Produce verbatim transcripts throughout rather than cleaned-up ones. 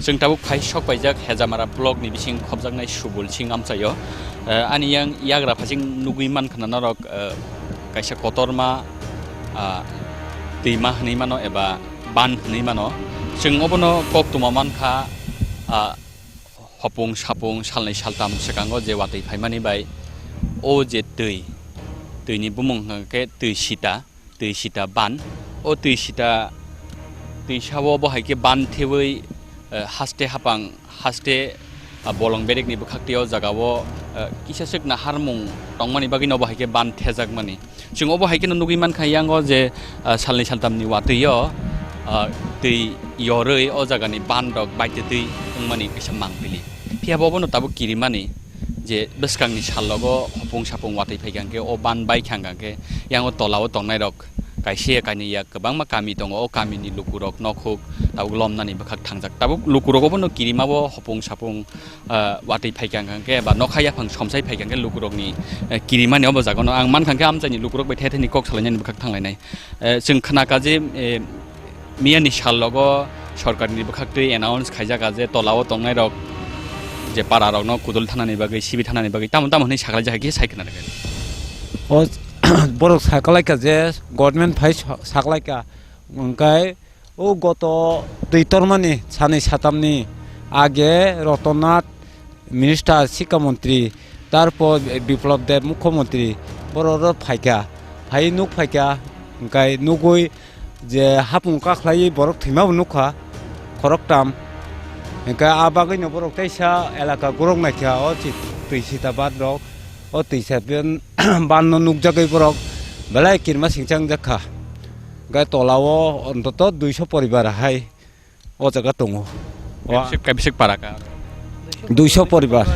Chwng tabuk phai sok paijak Hejamara block ni bising khopjaknai Subul Singh amchaio. Eh, ani yang yagra phasing nugwi mankha na norok, eh, kaisa kotorma, ah, twima hwnwi mano eba ban hwnwi mano. Chwng obono kok tuma mankha, ah, hopung sapung salnwi saltam swkango je watwi phaimani bai o je twi, twini bumung hwnkhe twi sita. Twi sita ban. O twi sita, twi sao bo hai khe ban thewi, eh, haste hapang, haste, ah, bolong berekni bwkhak twi o jagao, eh, kisa swk naharmung tongmani bagwi no bo hai khe ban thejakmani. Chwng obo hai kheno nugwi mankha yango je, ah, salni saltamni watwi o, ah, twi yorwi o jagani ban rok baitwtwi wngmani kaisa mangpili. Phiya bo obono tabuk kirimani. Je bwskangni sallogo hopung sapung watwi phaikha hwnkhe, o ban baikha hwnkhe, yango tolao tongnairok kaisa ya kainwi ya kwbangma kami tongo, o kamini lukurok nokhuk tabuk lomnani bwkhak thangjak. Tabuk lukurok obono kirimabo hopung sapung, ah, watwi phaikha hwnkhe ba nokha yaphang somsai phaikha hwnkhe lukurokni, eh, kirimani obo jagano ang mankha hwnkhe amchaini lukurok bai thai thaini kok salainani bwkhak thanglainai. Eh, chwng khnakha je, eh, Miyani sallogo sorkarni bwkhaktwi announce khaijak je tolao tongnairok je pararokno kudul thanani bagwi, sibi thanani bagwi tamo tamo hwnwi saklaijak hai khe sai khna rwkha. O borok sakalaikha je government phai sa-, sakalaikha, hwnkhe o goto twi tormani sanwi satamni age Rotonnath minister, sikha montri, tarpor Biplab Deb mukhyamantri, borok rok phaikha, phai nuk phaikha, hwnkhe nugwi je hapung kakhlaiwi borok thwima bo nukha, khoroktham, hwnkhe a bagwino borok teisa elaka gorok naikha, o twi sita ban rok, o twi sita ban no nukjagwi borok belai kirima singcha wngjakha, hwnkhe tolao ontoto duiso poribar hai. O jaga tongo. Wa- Kaibisik, kaibisik para ka? Duiso poribar.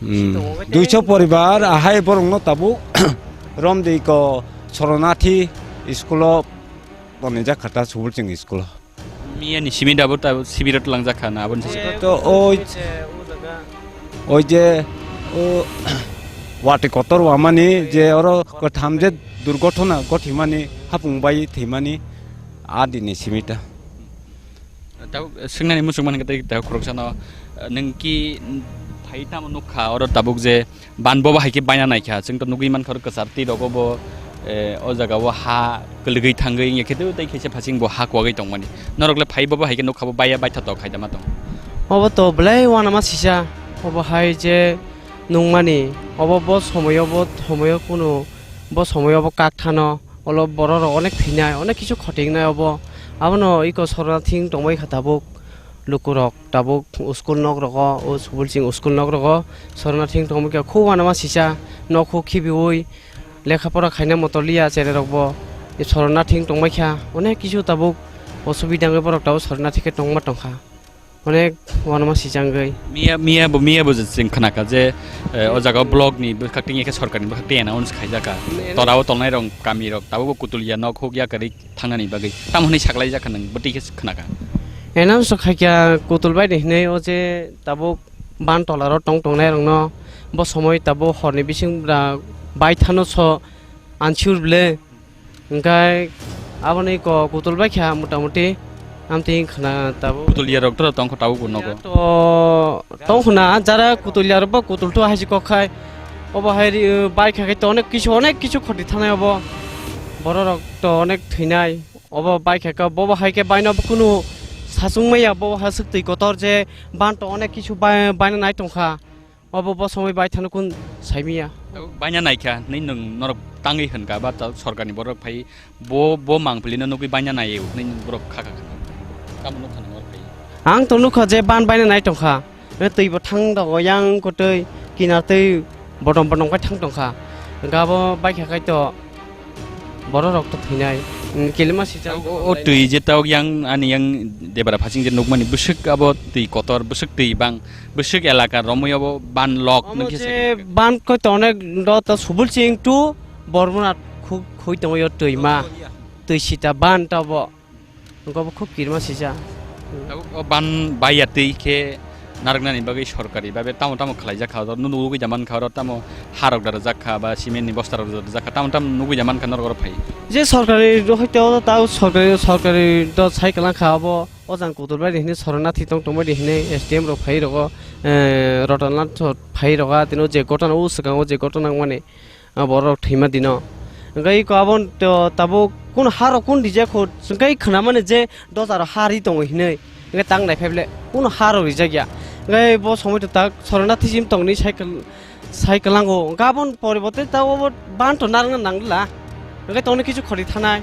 Hmm. Duiso poribar, ahai borokno tabuk romdi ko Soronati school o tonijak kha ta, Subul Singh school o. Miya ni simi dabo ta sibirot langjak kha na aboni sisi? To oi, oi je, o, wati kotor wamani je oro kwtham je durgothona gothimani hapung bai thwimani. Adini simi ta. Tabuk swngnani muchungmani khe tei tabuk khoroksano, eh, nwng ki phai tamo nukha oro tabuk je ban bobo hai khe baina naikha, chwng to nugwi mankha oro kwchar twi rogo bo, eh, o jaga o ha kwlwgwi thangwi wngya khe tei khe se phasing bo ha kwagwi tongmani. Norok le phai bobo hai khe nukha bo baiya baitha tok hai da ma tong. Obo to belai uanama sisa, obo hai je nungmani, obo bo somoyo bo somoyo kunu bo somoyo bo kakthano. Olo borok rok onek thwinai, onek kisu khotingnai obo. Abono iko sorna thing tongbai kha tabuk lukurok, tabuk school nok rogo, o Subul Singh school nok rogo sorna thing tongbai kha. Khub uanama sisa, nok huk khibiui lekha pora khaina motor liya cherai rokbo sorna thing tongbai kha. Onek kisu tabuk osubida wngwi borok tabuk sorna thing khe tongma tongkha. Onek uanama sijangwi. Miya, miya bo, miya bo je chwng khnakha je, eh, o jaga o block ni bwkhak tei khe sorkar ni bwkhak tei announce khaijakha. Torao tongnai rok kami rok tabuk bo kutul ya nok huk ya kwrwi thangnani bagwi. Tamo hwnwi saklai jakha nwng bwtwi khe khnakha. Announce khaikha kutul bai ni hwnwi o je tabuk ban tola ro tong tongnai rokno bo somoi tabuk horni bising bwra bai thano so answer ble. Hwnkhe aboni kok kutul bai kha mota moti amtwi khna tabuk. Kutul ya rok to tong kho tabuk bo nogo. To tong khna jara kutul ya rok bo kutul to haisi kok khai. Obo hai ri, bai kha khai to onek kisu, onek kisu khoti thanai obo. Borok rok to onek thwinai. Obo bai kha kha, bobo hai khe baino kunu sachung maya, bobo ha swk twi kotor je ban to onek kisu bai, baino nai tong kha. Obo bo somoi bai thano kun saimiya. Tabuk baina naikha, nai nwng norok tangwi hwnka ba ta sorkarni borok phai bo, bo mangpili no nugwi baina nai nai borok kha kha. Tamo nukha nang phai. Ang to nukha je ban baina nai tongkha. Twi bo thang dogo yang kotwi kinar twi bodom bodom khai thang tongkha. Gabo bai kha khai to Borok rok to thwinai, mm, kilima sijak. O, o twi je tabuk yang ani yang debra phasing je nukmani bwswk abo twi kotor, bwswk twi bang, bwswk elaka romwi abo ban lok. Omo nukhe je se ban koi to onek do to Subul Singh to Bormona khu-, khui tongwi o twi ma. Twi sita ban to bo. Wngkha bo khub kirima sijak. Tabuk o ban baiya twi khe narwknani bagwi sorkari babe tamo tamo khlaijak kha, oro nugwi da mankha, oro tamo harok da rwjak kha ba cement ni bosta rok rwjak kha, tamo tamo nugwi da mankha norok oro phai. Je sorkari do hoite oro ta sorkari, sorkari do sai kwlang kha, abo O jang Kutulbari hinwi Soronati tong tongmani hinwi S D M rok phai rogo, eh, Rotonlal rok phai rogo, tino je gotona o swkango je gotona wngmani, ah, borok thwima dino. Hwnkhe iko abo to tabuk kun haro kun rijak kho, hwnkhe khwnamani je dojaro ha ri tongo hinwi, hwnkhe tang naiphai bele kun haro rijak ya. Hwnkhe bo somoi to tak Soronati sim tongni cycle Sai kwlango, gabon poribote ta obo ban to narwkna nangla. Hwnkhe tongni kisu khori thanai.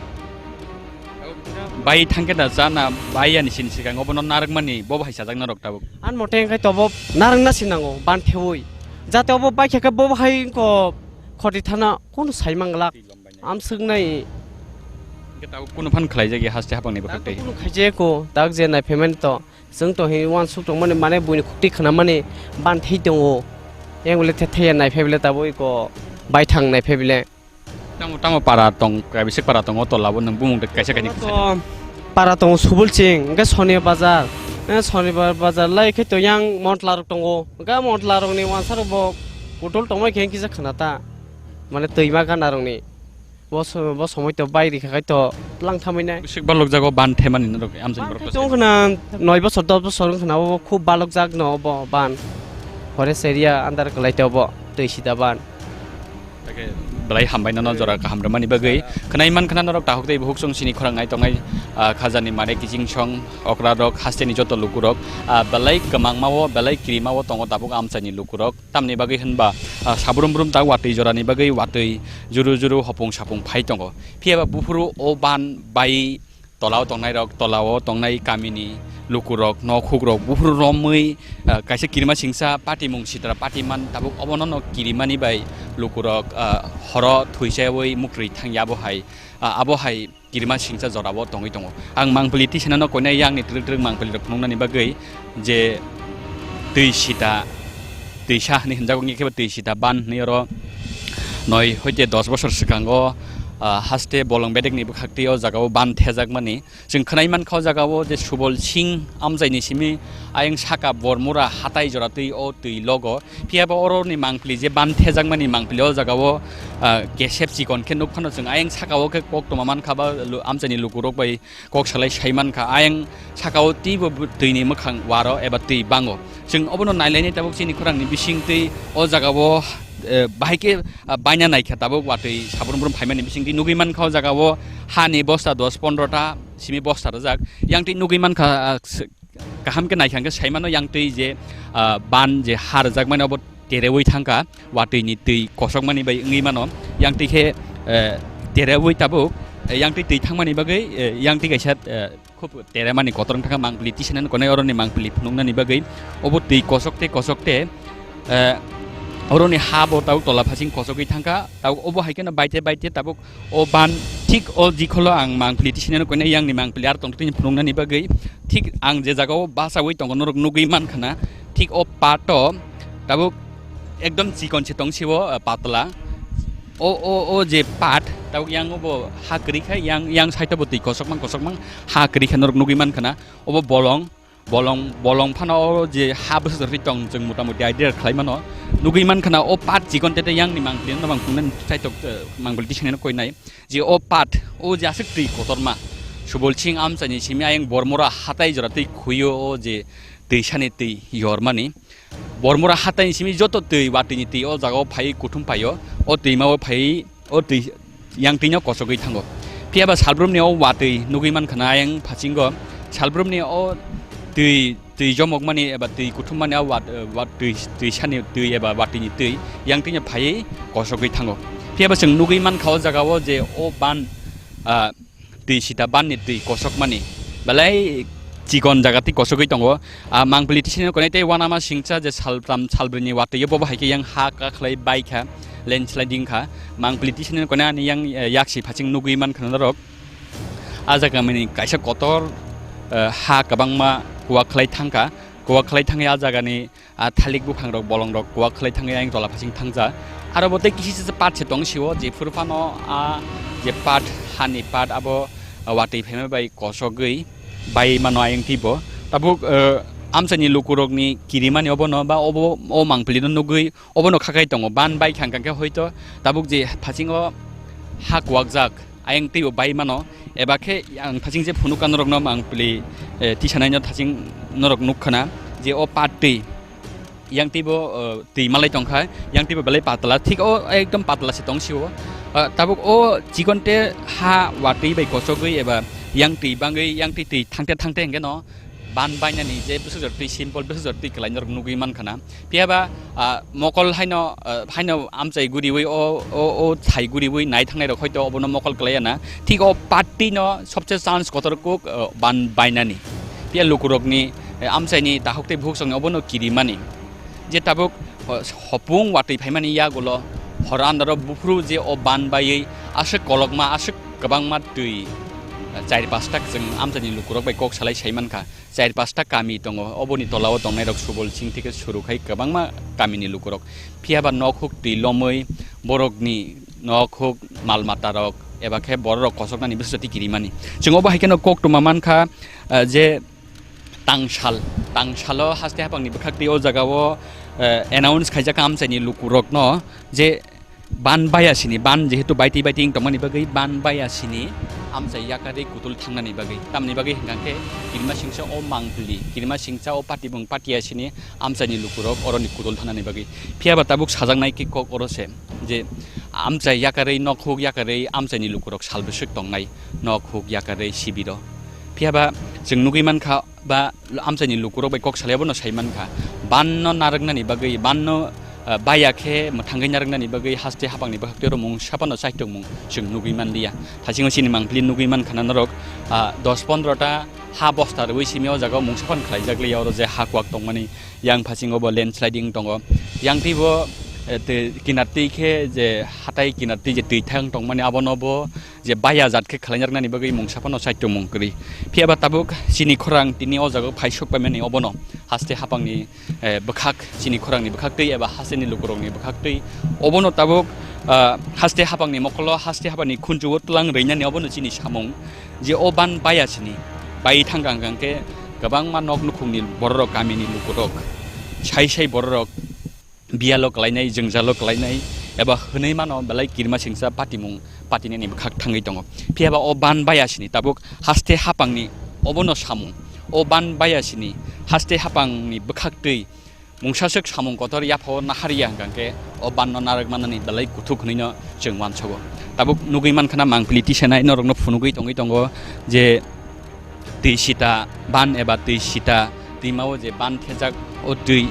Bai thangkhe da chana, bai ani sini swkang obono narwkmani, bo hai sajak narwk tabuk. An mote hwnkhe tobo narwkna sinango, ban thewi. Jate obo bai khe khe bo hai ko khori thana kono sai mangla. Am swknai. Hwnkhe tabuk kunu phan khlaijak ya haste hapangni bwkhak tei. Kunu khaijak ko, tak je nai payment to. Chwng to hi uansuk tongmani, mane buini khukti khwnamani ban thai tongo. Yang bole the thaiya naiphai bole tabuk iko baithang naiphai bole. Tamo, tamo para tong, kaisa para tongo, tola bo nwng bumung de kaisa kaini kisa. To para tongo Subulching, hwnkhe Sonibar bazar. Eh, Sonibar bazar lai khe to yang montla rok tongo. Hwnkhe montla rokni uansa rok bo kutol tongmai khe kisa khwna ta. Mane twima gana rokni. Bo so-, bo somoi to bai rikha khai to tlang thamwi nai. Bisik balok jago ban themani norok amchai borok to tong khna noi bosor dos bosor wng khna bo khub balok jak no bo ban. Forest area under kwlai to bo twi sida ban. Belai hambai no jora kaham rwmani bagwi. Khwnai man khna norok tahuk tei buhuk song sini khorang nai tongnai, ah, khajani mare kiching song okra rok hasteni joto lukurok, ah, belai kwmangma o belai kirima o tongo tabuk amchaini lukurok. Tamni bagwi hwnba, ah, sabrum brum ta watwi jorani bagwi watwi juru juru hopung sapung phai tongo. Phiya ba buphuru o ban bai tolao tongnairok, tolao tongnai kamini lukurok, nokhukrok buphuru romwi, ah, kaisa kirima singsa patimung sitra patiman tabuk obono no kirimani bai lukurok, ah, horo thuisawi muktwi thangya abo hai, ah, abo hai kirima singcha jorao tongwi tongo. Ang mangpili tisanano koinai yangni twrwk twrwk mangpili rok phunuknani bagwi je twi sita, twisa hinwi hwnjago, wngya khe bo twi sita ban hinwi oro noi hoite dos bosor swkango, ah, haste bolong bedekni bwkhaktwi o jagao ban thejakmani. Chwng khwnai mankha o jagao je Subol Singh amchaini simi ayang saka Bormura hatai jora twi o twi logo. Phiya bo oroni mangpili je ban thejakmani mangpili o jagao, ah, kesep chikon khe nuk phano chwng ayang saka o khe kok toma mankha ba lu-, amchaini lukurok bai kok salai sai mankha. Ayang saka o twi bo bw-, twi ni mwkhang waro eba twi bango. Chwng obono nailainai tabuk chini khorang ni bising twi o jagao, eh, bahai khe, ah, baina naikha tabuk watwi sabrum brum phaimani bising twi nugwi mankha o jagao hani bosta dos pondro ta simi bosta rwjak. Yang twi nugwi mankha, ah, s-, kaham khe naikha hwnkhe saimano yang twi je, ah, ban je ha rwjakmani obo tereui thangkha, watwi ni twi kosokmani bai wngwi mano. Yang twi khe, eh, tereui tabuk, eh, yang twi twi thangmani bagwi, eh, yang twi kaisa, eh, khub teremani kotor wngthangkha mangpili tisanani konai oroni mangpili phunuknani bagwi. Obo twi kosok tei kosok tei, eh, oroni ha bo tabuk tola phasing kosogwi thangkha. Tabuk obo hai kheno baite baite tabuk o ban thik o jikholo ang mangpili tisinano koinai yangni mangpili aro tongtwtwini phunuknani bagwi thik ang je jagao bachaui tongo norok nugwi mankha na, thik o pato tabuk ekdom chikon se tong sio, ah, patla. O, o, o je pat tabuk yang obo ha kwrwi kha, yang, yang side o bo twi kosokmang kosokmang ha kwrwi kha norok nugwi mankha na. Obo bolong, bolong, bolong phano o je ha bwswk twi tong, chwng mota moti idea khlai mano. Nugwi mankha na o pat chikon tete yang ni mangpili no mangpili no saitok, eh, mangpili tisani no koinai. Je o pat, o je aswk twi kotorma. Subol Singh amchaini simi ayang Bormura hatai jora twi khuio o je twi sani twi yormani. Bormura hatai ni simi joto twi watwi ni twi o jaga o phai kuthum phaio. O twi ma o phai o twi yang twi no kosogwi thango. Phiya ba salbrumni o watwi nugwi mankha na ayang phasingo. Salbrumni o twi, twi jomokmani eba twi kuthummani a wat, eh, wat twi, twi sani twi eba watwi ni twi yang twi no phaiwi kosogwi thango. Phiya ba chwng nugwi mankha o jaga o je o ban, ah, twi sita ban ni twi kosokmani belai chikon jaga twi kosogwi tongo. Ah, mangpili tisini konai tei uanama singcha je saltham salbrini watwi o bobo hai khe yang ha kakhlai bai kha, landsliding kha. Mangpili tisini konai ani yang, eh, yaksi phaching nugwi mankha norok. Ah jaga mani kaisa kotor, eh, ha kwbangma kuwak khlai thangkha. Kuwak khlai thangwi ah jagani, ah, thalik buphangrok bolongrok kuwak khlai thangwi ayang tola phasing thangja. Aro bo tei kisi se part se tong sio, jephuru phano ah je part, hani part abo, ah, watwi phaima bai kosogwi bai mano ayang twibo. Tabuk, eh, amchaini lukurokni kirimani obono ba obo o mangpilino nugwi obono khakai tongo. Ban bai khang khe hoito tabuk je phasingo ha kuwakjak, ayang teibo bai mano, eba khe ang thaching je phunuk ka norokno mang pili, eh, tisanaino thaching norok nuk khana je o pat twi yang teibo, eh, twi malai tongkha, yang teibo belai patla, thik o ekdom patla se tong sio. Ah, tabuk o chikon te ha watwi bai kochogwi eba yang twi bangwi yang twi twi thangte thangte hwnkhe no ban bainani je bwsajor twi simple bwsajor twi kwlai norok nugwi mankha na. Phiya ba, ah, mokol haino, ah, haino amchai guriwi o, o, o thai guriwi nai thangnai rok hoito obono mokol kwlaiya na. Thik o party no sobse chance kotor kuk, ah, ban bainani. Phiya lukurokni, eh, amchaini takhuk tei bukhuk songni obono kirimani. Je tabuk, oh, hopung watwi phaimani yagulo hor andaro buphuru je o ban baiwi aswk kolokma, aswk kwbangma twi, ah, char pasta chwng amchaini lukurok bai kok salai sai mankha. Char pasta kami tongo, oboni tolao tongnairok Subol Singh theke suru khai kwbangma kamini lukurok. Phiya ba nok huk twi lomwi borokni nok huk mal matarok eba khe bororok kosoknani bwsajor twi kirimani. Chwng obo hai kheno koktwma mankha, ah, je tangsal, tangsalo haste haphangni bwkhak twi o jagao, eh, announce khaijak amchaini lukurokno je ban baya sini, ban jehetu baiti baiti wng tongmani bagwi ban baya sini amchai yakarwi kutul thangnani bagwi. Tamni bagwi hwnkha khe kirima singsa o mangpili, kirima singsa o patibung patiya sini amchaini lukurok oroni kutul thangnani bagwi. Phiya ba tabuk sajaknai khe kok oro se je amchai yakarwi, nok huk yakarwi amchaini lukurok sal bwswk tongnai nok huk yakarwi sibiro. Phiya ba chwng nugwi mankha, ba amchaini lukurok bai kok salai abono sai mankha. Banno narwknani bagwi, banno, ah, baya khe mwthangwi narwknani bagwi haste haphangni bwkhaktwi oro mungsa phano chaitokmung chwng nugwi manliya. Thasingo chini mangpili nugwi mankha na norok, ah, dos pondro ta ha bosta rwui simi o jaga o mungsa phano khlaijak liya, oro je ha kuak tongmani yang phasingo bo landsliding tongo. Yang twi bo, eh, twi kinar twi khe je hatai kinar twi je twi thang tongmani abono bo je baya jat khe khlainarnani bagwi mungsa phano chaitokmung kwrwi. Phiya ba tabuk chini khorang tini o jaga phai sok paimani obono haste haphangni, eh, bwkhak, chini khorangni bwkhak twi eba hasteni lukurokni bwkhak twi obono tabuk, ah, haste haphangni mokolo haste haphangni khunjugo tlang rwinani obono chini samung je o ban baya sini bai thang gang gang khe kwbangma nok nukhungni bororok kamini lukurok sai sai bororok biyalo kwlainai, jwngjalo kwlainai, eba hwnwi mano belai kirima singsa patimung patinani bwkhak thangwi tongo. Phiya ba o ban baya sini tabuk haste haphangni obono samung, o ban baya sini haste haphangni bwkhak twi mungsaswk samung kotor yaphao naharya hwnkha khe o banno narwk manani belai kuthuk hwnwino chwng uansogo. Tabuk nugwi mankha na mangpili tisanai norokno phunugwi tongwi tongo je twi sita ban eba twi sita twimao je ban thejak o twi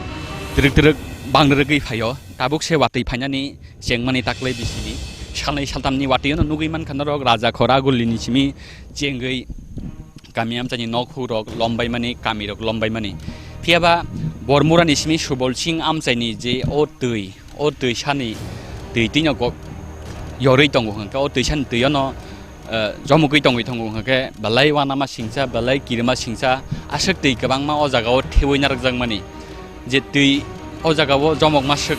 twrwk twrwk bang rwgwi phaio. Tabuk se watwi phainani chengmani taklai bisini salnwi saltamni watwino nugwi mankha norok Raja Khor Agulini simi chengwi kami amchaini nok hukrok lombaimani, kamirok lombaimani. Phiya ba Bormurani simi Subol Singh amchaini je o twi, o twisani twi twino kok yorwi tongo hwnkha khe o twisani twiono eh, jomogwi tongwi tongo hwnkha khe belai uanama singcha, belai kirima singcha, aswk twi kwbangma o jagao thewi narwkjakmani. Je twi o jagao jomokma swk,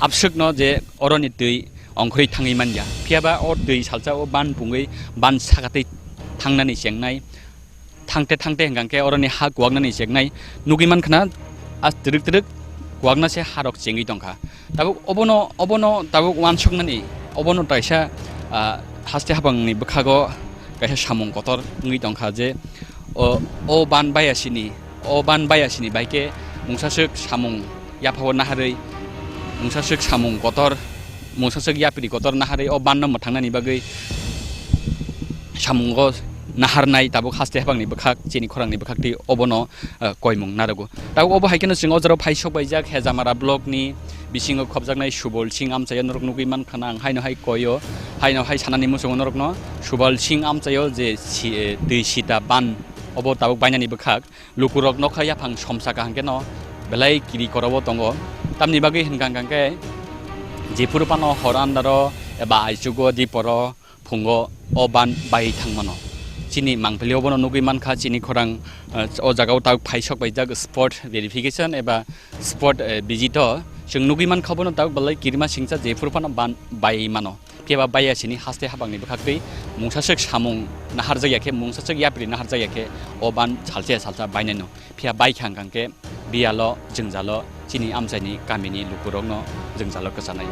abswkno je oroni twi ongkhorwi thangwi manya. Phiya ba o twi salsa o ban pungwi ban sakatwi thangnani chengnai. Thangte thangte hwnkha khe oroni ha kuwaknani cheknai nugwi mankha na, a twrwk twrwk kuwakna se harok chengwi tongkha. Tabuk obono, obono tabuk uansuknani, obono taisa, ah, haste haphangni bwkhago kaisa samung kotor wngwi tongkha je o, o ban bayasini, o ban bayasini bai khe mungsaswk samung yaphao naharwi, mungsaswk samung kotor, mungsaswk yapri kotor naharwi o banno mwthangnani bagwi samungo naharnai tabuk haste haphangni bwkhak, chini khorangni bwkhak twi obono, eh, koimung narogo. Tabuk obo hai kheno chwng o jora phai sok baijak Hejamara block ni bisingo khopjaknai Subol Singh amchaio norok nugwi mankha na ang haino hai koio, haino hai sanani muchungo norokno Subol Singh amchaio je si, eh, twi sita ban obo tabuk bainani bwkhak. Lukurok nokha yaphang somsa kaham khe no belai kiri korowo tongo. Tamni bagwi hwnkha hwnkha khe jephuru phano hor andaro eba aichugo diporo phungo o ban bai thangmano. Chini mangpili obono nugwi mankha chini khorang, eh, o jagao tak phaisok baijak spot verification eba spot, eh, visit o chwng nugwi mankha obono tak belai kirima singcha jephuru phano ban bai mano. Phiya ba baya sini haste habangni bwkhaktwi mungsaswk samung naharjakya khe, mungsaswk yapri naharjakya khe, o ban salsa ya salsa bainaino. Phiya bai kha hwnkha khe biyalo, jwngjalo, chini amchaini kamini lukurokno jwngjalo kwchanai.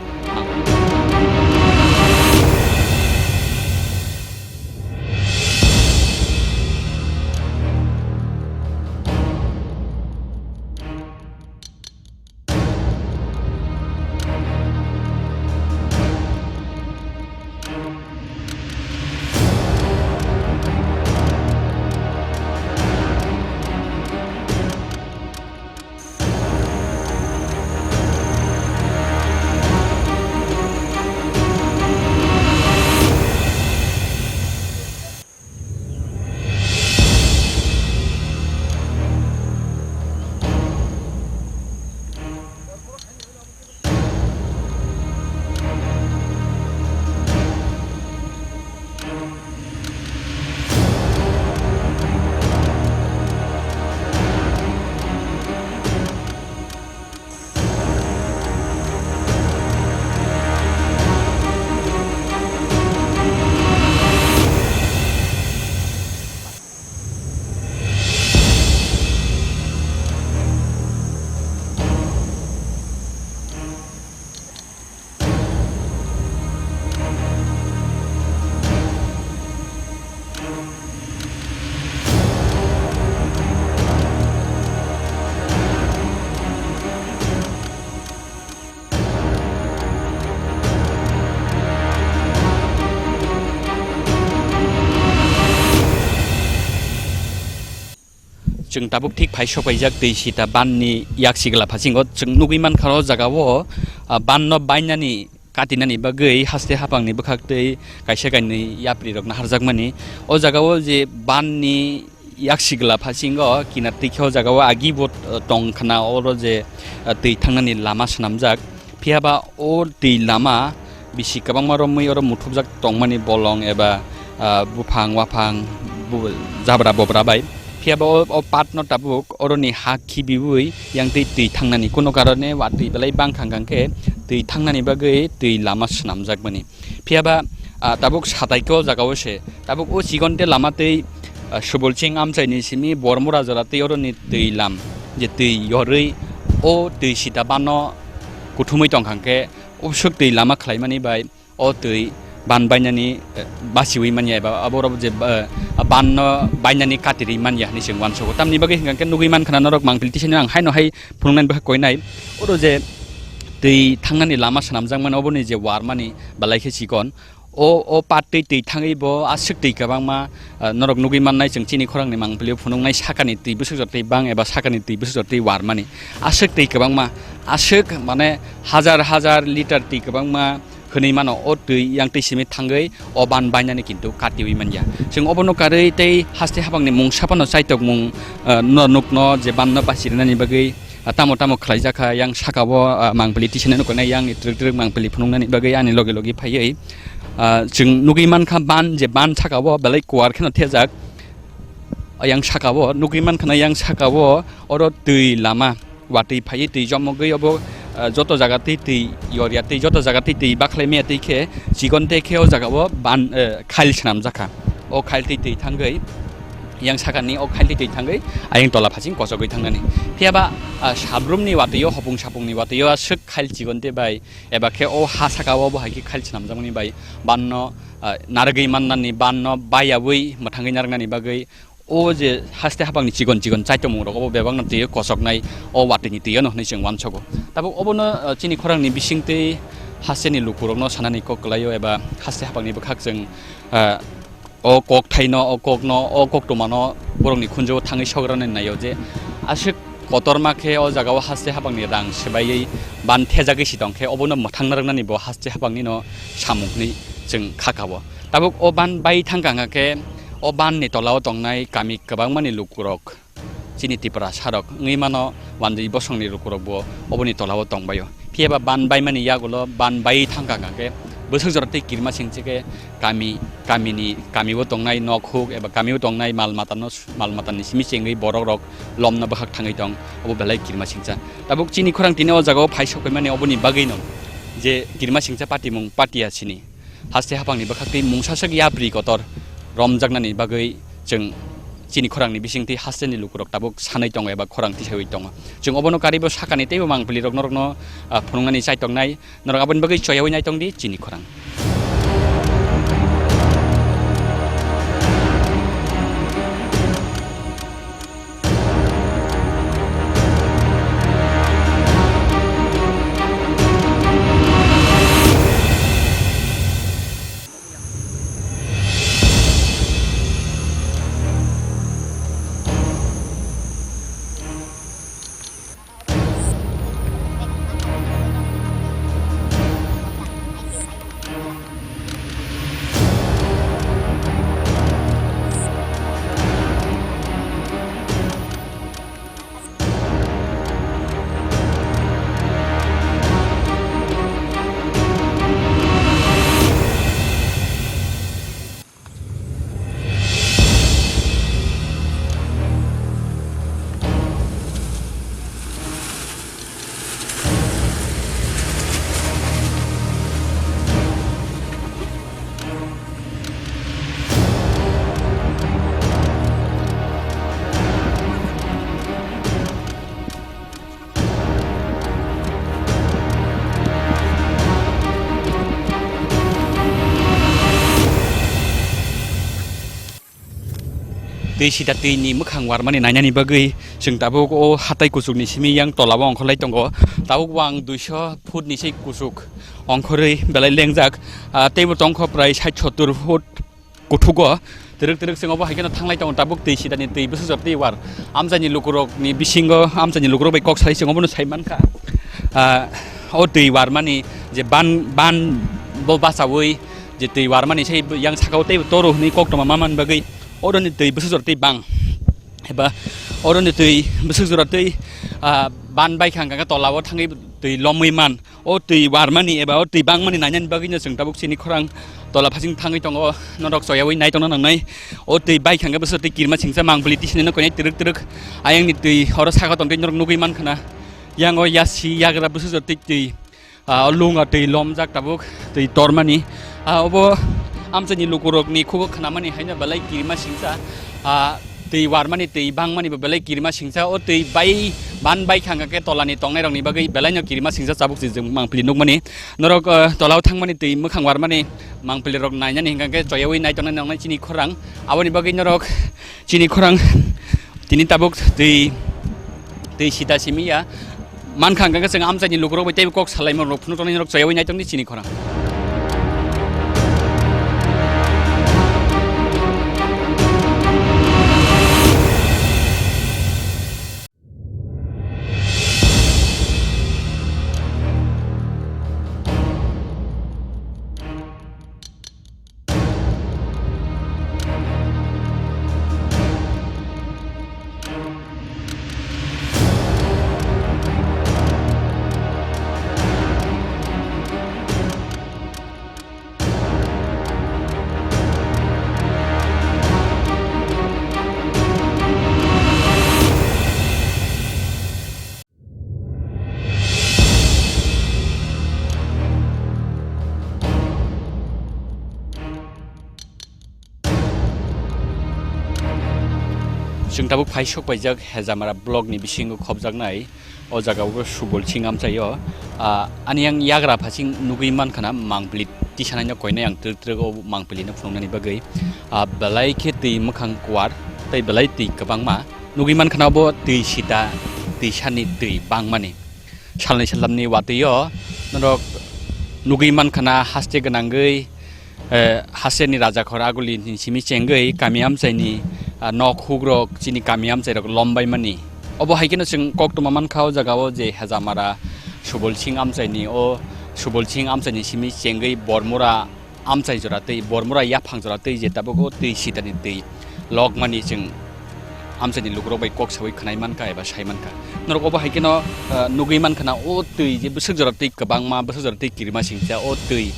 Chwng tabuk thik phai sok paijak twi sita ban ni yak sigla phasingo. Chwng nugwi mankha o jaga o, ah, ban no bainani katinani bagwi haste haphang ni bwkhak twi kaisa kainwi yapri rok naharjakmani. O jaga o je ban ni yak sigla phasingo kinar twi khe o jaga o agi bo, ah, tong khna oro je, ah, twi thangnani lama swnamjak. Phiya ba o twi lama bisi kwbangma romwi oro muthubjak tongmani bolong eba, ah, buphang waphang bu-, jabra bobra bai. Phiya ba o, o path no tabuk oroni ha khibiwi yang twi twi thangnani kuno karone watwi belai bangkha hwnkhe twi thangnani bagwi twi lama swnamjakmani. Phiya ba, ah, tabuk satai khe o jaga o se tabuk o chigon te lama twi, ah, Subolching amchai ni simi Bormora jora twi oroni twi lam je twi yorwi o twi sita bano kuthumwi tongkha hwnkhe o swk twi lama khlaimani bai o twi ban bainani, eh, basiwi manya eba abo rok je, eh, ban no bainani katirwi manya hinwi chwng uansugo. Tamni bagwi hwnkha khe nugwi mankha na norok mangpili tisani ang haino hai phunuknani bwkha koinai. Oro je twi thangnani lama swnamjakmani oboni je warmani belai khe chikon. O, o path twi twi thangwi bo aswk twi kwbangma, ah, norok nugwi mannai chwng chini khorangni mangpili phunuknai sakani twi bwswk jotwi bang eba sakani twi bwswk jotwi warmani. Aswk twi kwbangma, aswk mane hajar hajar litre twi kwbangma hwnwi mano o twi yang twi simi thangwi o ban bainani kintu katiwi manya. Chwng obono karwi tei haste haphangni mungsa phano chaitokmung, ah, no nukno je ban no basirinani bagwi ah, tamo tamo khlaijak kha, yang saka o, ah, mangpili tisani nuknai, yang ni twrwk twrwk mangpili phunuknani bagwi ani logi logi phaiwi, ah, chwng nugwi mankha ban je ban saka o belai kuar kheno thejak. Ah, yang saka o nugwi mankha na yang saka o oro twi lama watwi phaiwi twi jomogwi obo, ah, joto jaga twi twi yorya twi joto jaga twi twi bakhlai maya twi khe chikon tei khe o jaga o ban, eh, khail swnamjak kha. O khail twi twi thangwi yang sakani o khailtwi twi thangwi ayang tola phasing kochogwi thangnani. Phiya ba, ah, sabrumni watwi o, hopung sapungni watwi o aswk khail chigon tei bai, eba khe o ha saka o bo hai khe khail swnamjakmani bai, banno, ah, narwgwi mannani, banno baiyaui mwthangwi narwknani bagwi o je haste haphangni chigon chigon chaitomung rok obo bebakno twi kochoknai o watwini twi o no hwnwi chwng uansogo. Tabuk obono, ah, chini khorangni bisingtwi hasteni lukurokno sanani kok kwlaio eba haste haphangni bwkhak chwng, ah, O kok thaino, o kokno, o koktwmano borokni khunju-o thangwi sograni naio je aswk kotorma khe o jagao haste haphangni rang swbaiwi ban thejagwi si tong khe obono mwthangna rwnani bo haste haphangnino samung hwnwi chwng kha kha-o. Tabuk o ban bai thang kha khe o banni tolao tongnai kami kwbangmani lukurok chini Tiprasarok wngwi mano, wanjwi bosongni lukurokbo oboni tolao tongbaio. Phiya ba ban baimani yagulo ban bai thang kha khe bwswk jora tei kirima singcha khe kami, kamini, kamio tongnai nok huk eba kamio tongnai mal matano, mal matani simi chengwi borokrok lomno bwkhak thangwi tong, obo belai kirima singcha. Tabuk chini khorang tini o jagao phai sokphaimani oboni bagwino je kirima singcha patimung Patia sini. Haste haphangni bwkhaktwi mungsa swk yapri kotor romjaknani bagwi chwng chini khorangni bisingtwi hasteni lukurok tabuk sanwi tongo eba khorang tisaiwi tongo. Chwng obono karwibo sakani teibo mangpilirok norokno, ah, phunuknani chaitoknai. Norok aboni bagwi choyaui naitongdi chini khorang. Twi sita twi ni mwkhang warmani nainani bagwi chwng tabuk o hatai kuchukni simi yang tolao ongkhorlai tongo. Tabuk bo ang duiso foot ni sei kuchuk ongkhorwi belai lengjak. Ah, teibo tongkho prai sait sottur foot kuthugo. Twrwk twrwk chwng obo hai kheno thanglai tongo, tabuk twi sitani twi bwswk jora twi war. Amchaini lukurokni bisingo, amchaini lukurok bai kok salai chwng obono sai mankha. Ah, o twi warmani je ban, ban bo bachaui je twi warmani sai yang sakao tei toro hwnwi koktwma ma man bagwi oroni twi bwswk jora twi bang. Eba oroni twi bwswk jora twi, ah, ban bai kha hwnkha khe tolao thangwi twi lomwi man. O twi warmani eba o twi bangmani nainani bagwino chwng tabuk chini khorang tola phasing thangwi tongo, norok choyaui nai tongna nangnai. O twi bai kha hwnkhe bwswk twi kirima singcha mangpili tisini no koinai twrwk twrwk ayangni twi oro saka tongtwi norok nugwi mankha na. Yang o yasi yagra bwswk jora twi twi, ah, o lunga twi lomjak tabuk twi tormani. Ah, obo amchaini lukurokni khubo khnamani haino belai kirima singcha. Ah, twi warmani twi bangmani bo belai kirima singcha. O twi bai ban bai kha hwnkha khe tolani tongnairokni bagwi belaino kirima singcha tabuk se chwng mangpili nukmani. Norok, ah, tolao thangmani twi mwkhang warmani mangpilirok nainani hwnkha khe choyaui nai tongna nangnai chini khorang. Aboni bagwi norok chini khorang tini tabuk twi, twi sita simi ya. Mankha hwnkha khe chwng amchaini lukurok bai teibo kok salaima rok phunuk tongnai norok choyaui nai tongdi chini khorang. Chwng tabuk phai sok paijak Hejamara block ni bisingo khopjaknai. O jaga o Subol Singh amchaio, ah, ani yang yagra phasing nugwi mankha na mangpili tisanaino koinai ang twrwk twrwk o mangpili no phunuknani bagwi, ah, belai khe twi mwkhang kuar tei belai twi kwbangma nugwi mankha na bo twi sita twi sani twi bangmani salnwi saltamni watwi o norok nugwi mankha na haste gwnangwi eh, Haserni Rajakhor Aguli ni simi chengwi kami amchaini, ah, nok hugrok chini kami amchairok lombaimani. Obo hai kheno chwng koktwma mankha o jagao je Hejamara Subol Singh amchaini, o Subol Singh amchaini simi chengwi Bormura amchai jora tei Bormura yaphang jora tei je tabuk o twi sitani twi lokmani chwng amchaini lukurok bai kok saui khwnai mankha eba sai mankha. Norok obo hai kheno, ah, nugwi mankha na o twi je bwswk jora twi kwbangma, bwswk jora twi kirima singcha o twi,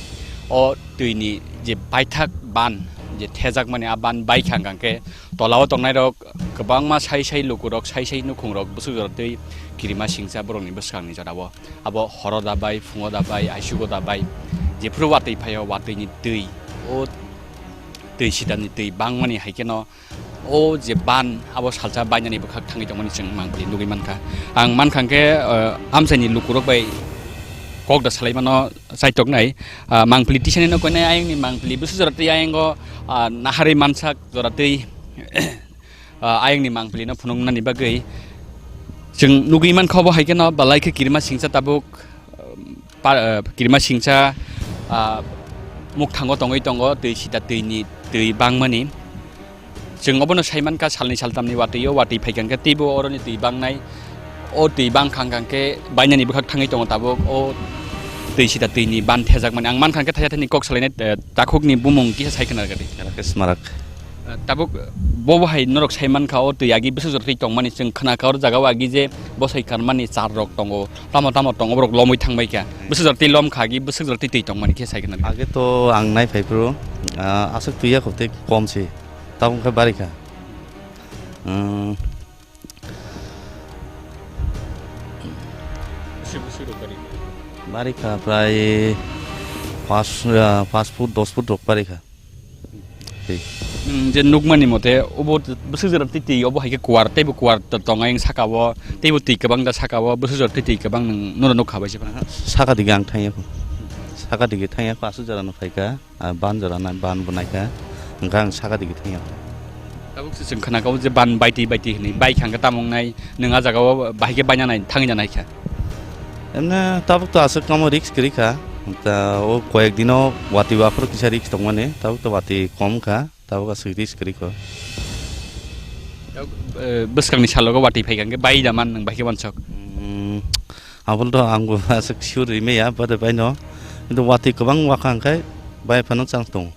o twini je baithak ban je thejakmani a ban baikha hwnkha khe tolao tongnairok kwbangma sai sai lukurok, sai sai nukhungrok bwswk jora twi kirima singcha borokni bwskangni jorao. Abo horo da bai, phungo da bai, aisugo da bai, jephuru watwi phaio watwini twi, o twi sitani twi bangmani hai kheno o je ban abo salsa bainani bwkhak thangwi tongmani chwng mangpili nugwi mankha. Ang mankha hwnkhe, ah, amchaini lukurok bai kok da salaimano chaitoknai, ah, mangpili tisani no koinai ayangni mangpili bwswk jora twi ayango, ah, naharwi mansak jora twi, ah, ayangni mangpili no phunuknani bagwi chwng nugwi mankha obo hai kheno belai khe kirima singcha tabuk, ah, pa-, ah, kirima singcha, ah, mukthango tongwi tongo twi sita twini twi bangmani. Chwng obono sai mankha salni saltamni watwi o watwi phaikha hwnkhe teibo oroni twi bangnai. O twi bangkha hwnkhe bainani bwkhak thangwi tongo tabuk o twi sita twini ban thejakmani. Ang mankha hwnkhe thaisa thani kok salainai, eh, takhukni bumung kisa sai khna rwdi. Rakesh Marak. Eh, tabuk bobo hai norok sai mankha o twi agi bwswk jora twi tongmani chwng khna kha o jagao agi je bwsai karmani char rok tongo. Tamo tamo tongo borok lomwi thangbai kha. Bwswk jora twi lom kha agi bwswk jora twi twi tongmani khe sai khna rwdi. Age to ang nai phai phuru, ah, aswk twi ya khok tei kom se. Tabuk khe bari kha. Hmm. Bisi bwswk rok bari kha? Bari kha prai pas, ah, pas foot, dos foot rok bari kha. Tei. Hmm, je nukmani mote, obo bwswk jora twi twi, obo hai khe kuar, teibo kuar to-, tong ayang saka o, teibo twi kwbang da saka o, bwswk jora twi twi kwbang nwng, nono nukha bai se phano. Saka dige ang thangya kho. Saka dige thangya kho, aswk jora no phai kha. Ah, ban jora nai, ban bo naikha, hwnkhe ang saka digi thangya. Tabuk se chwng khna kha o je ban baiti baiti hinwi, bai kha hwnkhe tamo wngnai, nwng ah jaga o bahai khe baina nai, thangwi na naikha. Emne tabuk to aswk tamo risk kwrwi kha, ta o koyek dino watwi aphuru kisa risk tongmani, tabuk to watwi kom kha, Tabuk aswk risk kwrwi kho. Tabuk, eh, bwskangni salogo watwi phai kha hwnkhe bai da man nwng bai khe wansok? Hmm, abol to ang bo aswk sure rimaya, bade bai no. Kintu watwi kwbang wakha hwnkhe bai phano chance tongo.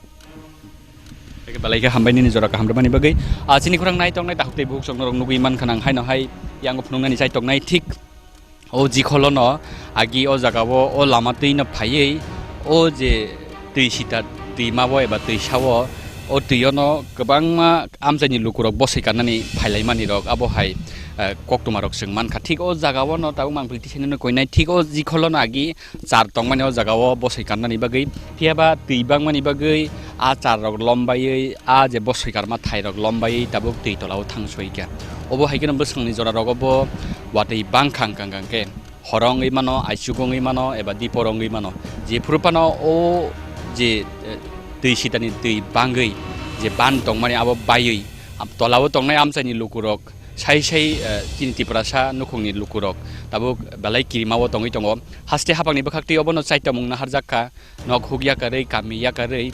Belai khe hambai nini jora kaham rwmani bagwi. Ah, chini khorang nai tongnai takhuk tei bukhuk chwng norok nugwi mankha nang haino hai yango phunuknani chai tongnai thik o jikholono agi o jagao o lama twino phaiwi o je twi sita twimao eba twisao o twiono kwbangma amchaini lukurok bosoi kannani phailaimanirok abo hai, eh, koktwmarok chwng mankha. Thik o jagaono tabuk mangpili tisainino koinai thik o jikholono agi char tongmani o jagao bosoi kannani bagwi, phiyaba twi bangmani bagwi a char rok lombaiwi, a je bosoi karma thai rok lombaiwi tabuk twi tolao thang soi kha. Obo hai kheno bwskangni jora rogo bo watwi bangkha wngkha wngkha khe horo wngwi mano, aichugo wngwi mano, eba dipor wngwi mano. Jephuru phano o je, eh, twi sitani twi bangwi je ban tongmani abo baiwi, am-, tolao tongnai amchaini lukurok sai sai, eh, chini Tiprasa nukhungni lukurok tabuk belai kirimao tongwi tongo. Haste haphangni bwkhaktwi obono chaitamung naharjak kha, nok huk yakarwi, kami yakarwi,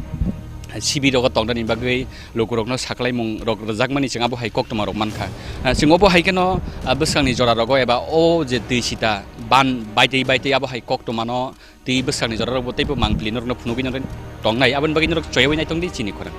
sibirogo tongnani bagwi lukurokno saklaimung rok rwjakmani chwng abo hai koktwmarok mankha. Ah, chwng obo hai kheno, ah, bwskangni jora rogo eba o je twi sita ban baitwi baitwi abo hai koktwmano twi bwskangni jora rokbo teibo mangpili norokno phunugwi norok tongnai, aboni bagwi norok choyawi naitongdi chini khorang.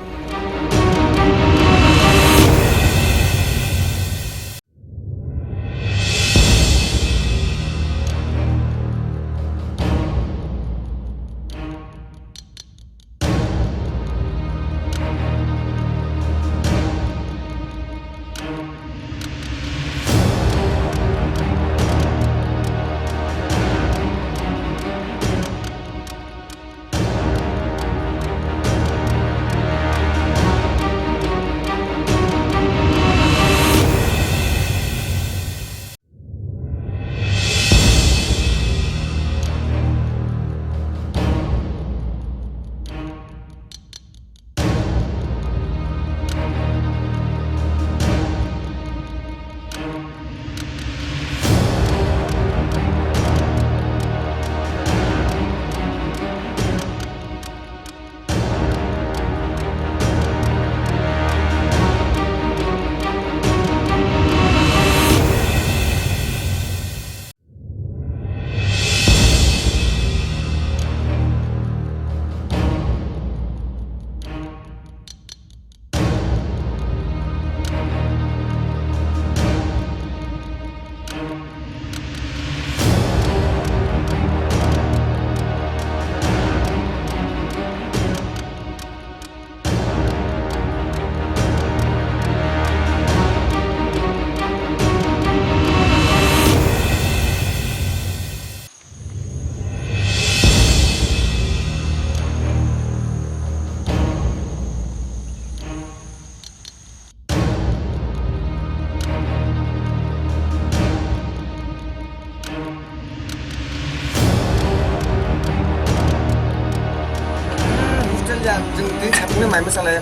Hostel ya, jeng, jeng sapungni mai mwsang lai ya.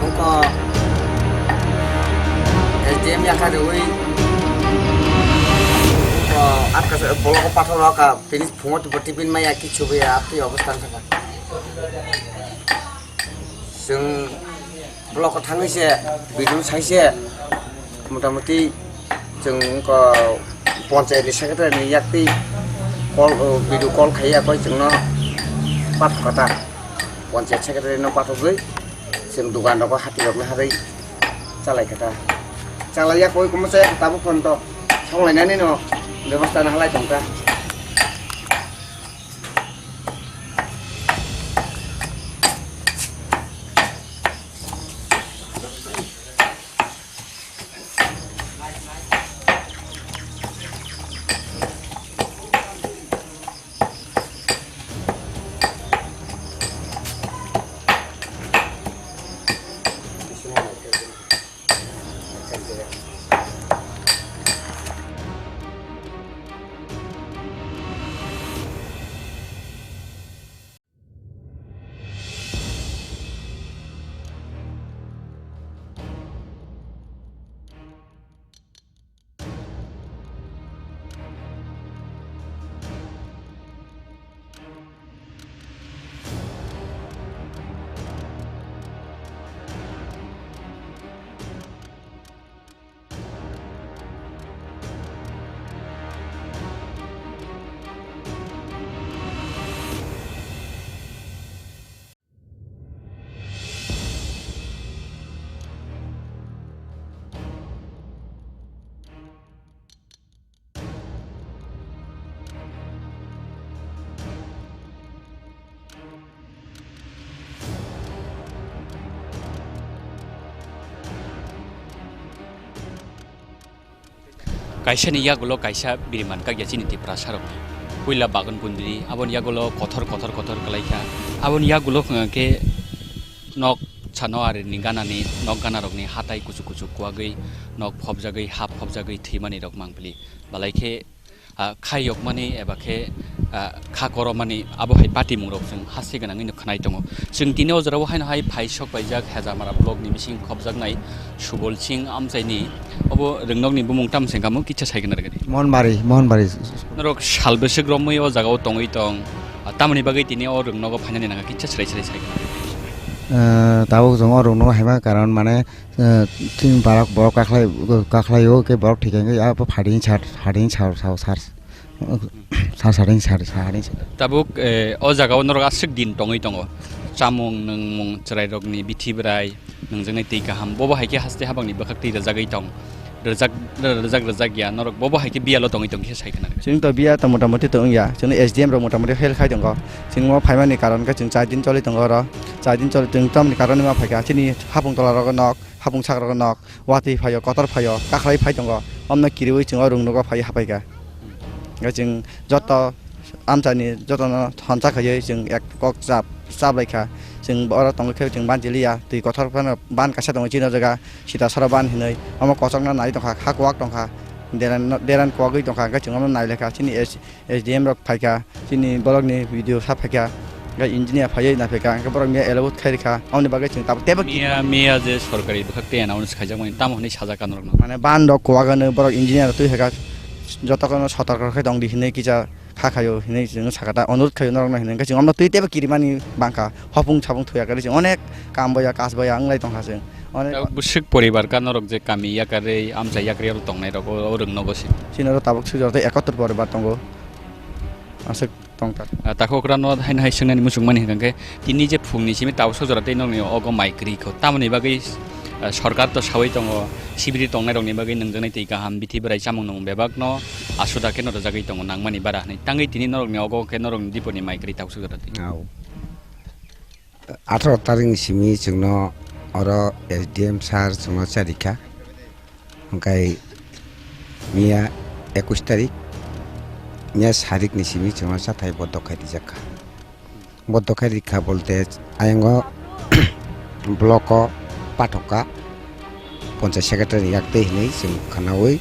Wngkha S D M yakha rwui, wngkha atka se boloko pathor rokha, tini phungo tubui tiffin maya kichu baya, aphi obostha wngkha. Chwng boloko thangwi se, video sai se, motamoti chwng wngkha ponchayat ni secretary ni yaktwi call, video call khaiya koi chwngno pathor kha ta. Ponchayat secretary no pathogwi chwng dugan rogo hati rok no harwi chalai kha ta. Chalai ya koi komo se tabuk phon to songlainani no bebosta no halai tong kha. Kaisani yagulo kaisa biriman kakya chini Tiprasa rokni. Puila bagan kundri, aboni yagulo kothor kothor kothor kwlaikha. Aboni yagulo hwnkha khe nok sano arini ganani, nok ganarokni hatai kuchuk kuchuk kuwagwi, nok phobjagwi, ha phobjagwi thwimani rok mangpili. Balai khe, ah, kha yokmani eba khe, ah, kha koromani abo hai patimung rok chwng haste gwnangwi no khwnai tongo. Chwng tini o jora o haino hai phai sok paijak Hejamara block ni bising khobjaknai Subol Singh amchaini obo rwngnokni bumung tamo se kamo kisa sai khna rwgani. Mohanbari, Mohanbari. Norok sal bwswk romwi o jaga o tongwi tong, ah, tamoni bagwi tini o rwngnogo phainani nangkha kisa swrai swrai sai khna rwgani. Eh, tabuk chwng o rwngnogo haima karon mane, eh, chini borok, borok kakhlai, kakhlai o khe borok thikha wngwi abo pharing sar, pharing sar, sar, sar. Sa saring sar, saring sar. Tabuk, eh, o jaga o norok aswk din tongwi tongo. Chamung, nwngmung, chwrairokni bithi bwrai, nwngjaknai twi kaham. Bobo hai khe haste habangni bwkhak twi rwjagwi tong. Rwjak, rwjak, rwjak ya, norok bobo hai khe biyalo tongwi tong khe sai khna. Chwng to biya to mota moti to wngya. Chwngno S D M rok mota moti fail khai tongo. Chwng o phaimani karon khe chwng char din choli tongo oro. Char din choli, chwng tamni karon ma phaikha. Chini hapung tola rogo nok, hapung sak rogo nok. Watwi phaio, kotor phaio, kakhlai phai tongo. Omno kiriwi chwng o rwngnogo phai hapaikha. Hwnkhe chwng joto amchaini jotono thonsa khaiwi chwng ek kok chap, chap laikha. Chwng oro tongwi khe chwng banchiliya, twi kothor phano ban kaisa tongo chini o jaga, Sitasora ban hinwi. Omo kochokno nai tongkha, kha kuwak tongkha, deran, deran kuwagwi tongkha, hwnkhe chwng omo nai laikha. Chini S, S D M rok phaikha, chini borokni B D O sa phaikha, hwnkhe engineer phaiwi naiphaikha, hwnkhe borok miya allowed khai rikha, aboni bagwi chwng tabuk teibo ki- Miya, miya je sorkari bwkhak tei announce khaijakmani tamo hwnwi sajak ka norokno? Mane ban rok kuwagano borok engineer twi phaikha, jotokhno sotorko khe tongdi hinwi kisa kha khaio hinwi chwng sakha ta, onurot khaio norokno hinwi, hwnkhe chwng omno twi teibo kirimani bangkha, hopung sapung thuya khe chwng onek kam boya, kaj boya wnglai tongkha chwng. Onek. Tabuk bwswk poribar ka norok je kami yakarwi, amchai yakarwi oro tongnai rok, o, o rwngnogo se. Chini oro tabuk swijak tei ekottor poribar tongo. Aswk tongkha. Ah, takhuk rano haino hai swngnani muchungmani hwnkha khe, tini je phungni simi tabuk sojora tei nokni ogo mai kwrwi kho. Tamoni bagwi, ah, sorkar to sawi tongo, sibiri tongnai rokni bagwi nwngjaknai twi kaham, bithi bwrai chamung nwng bebakno asuda khe no rwjagwi tongo nangmani bara hinwi. Tangwi tini norokni ogo khe norokni diponi mai kwrwi tabuk sojora tei. Au. Atharo tarikni simi chwngno oro S D M sir chwngno charikha. Hwnkhe miya ekush tarik, miya sarikni simi chwngno chathai boddo khai rijakkha. Boddo khai rikha bolte ayango block-o pathokka, ponchayat secretary yak tei hinwi chwng khwnaui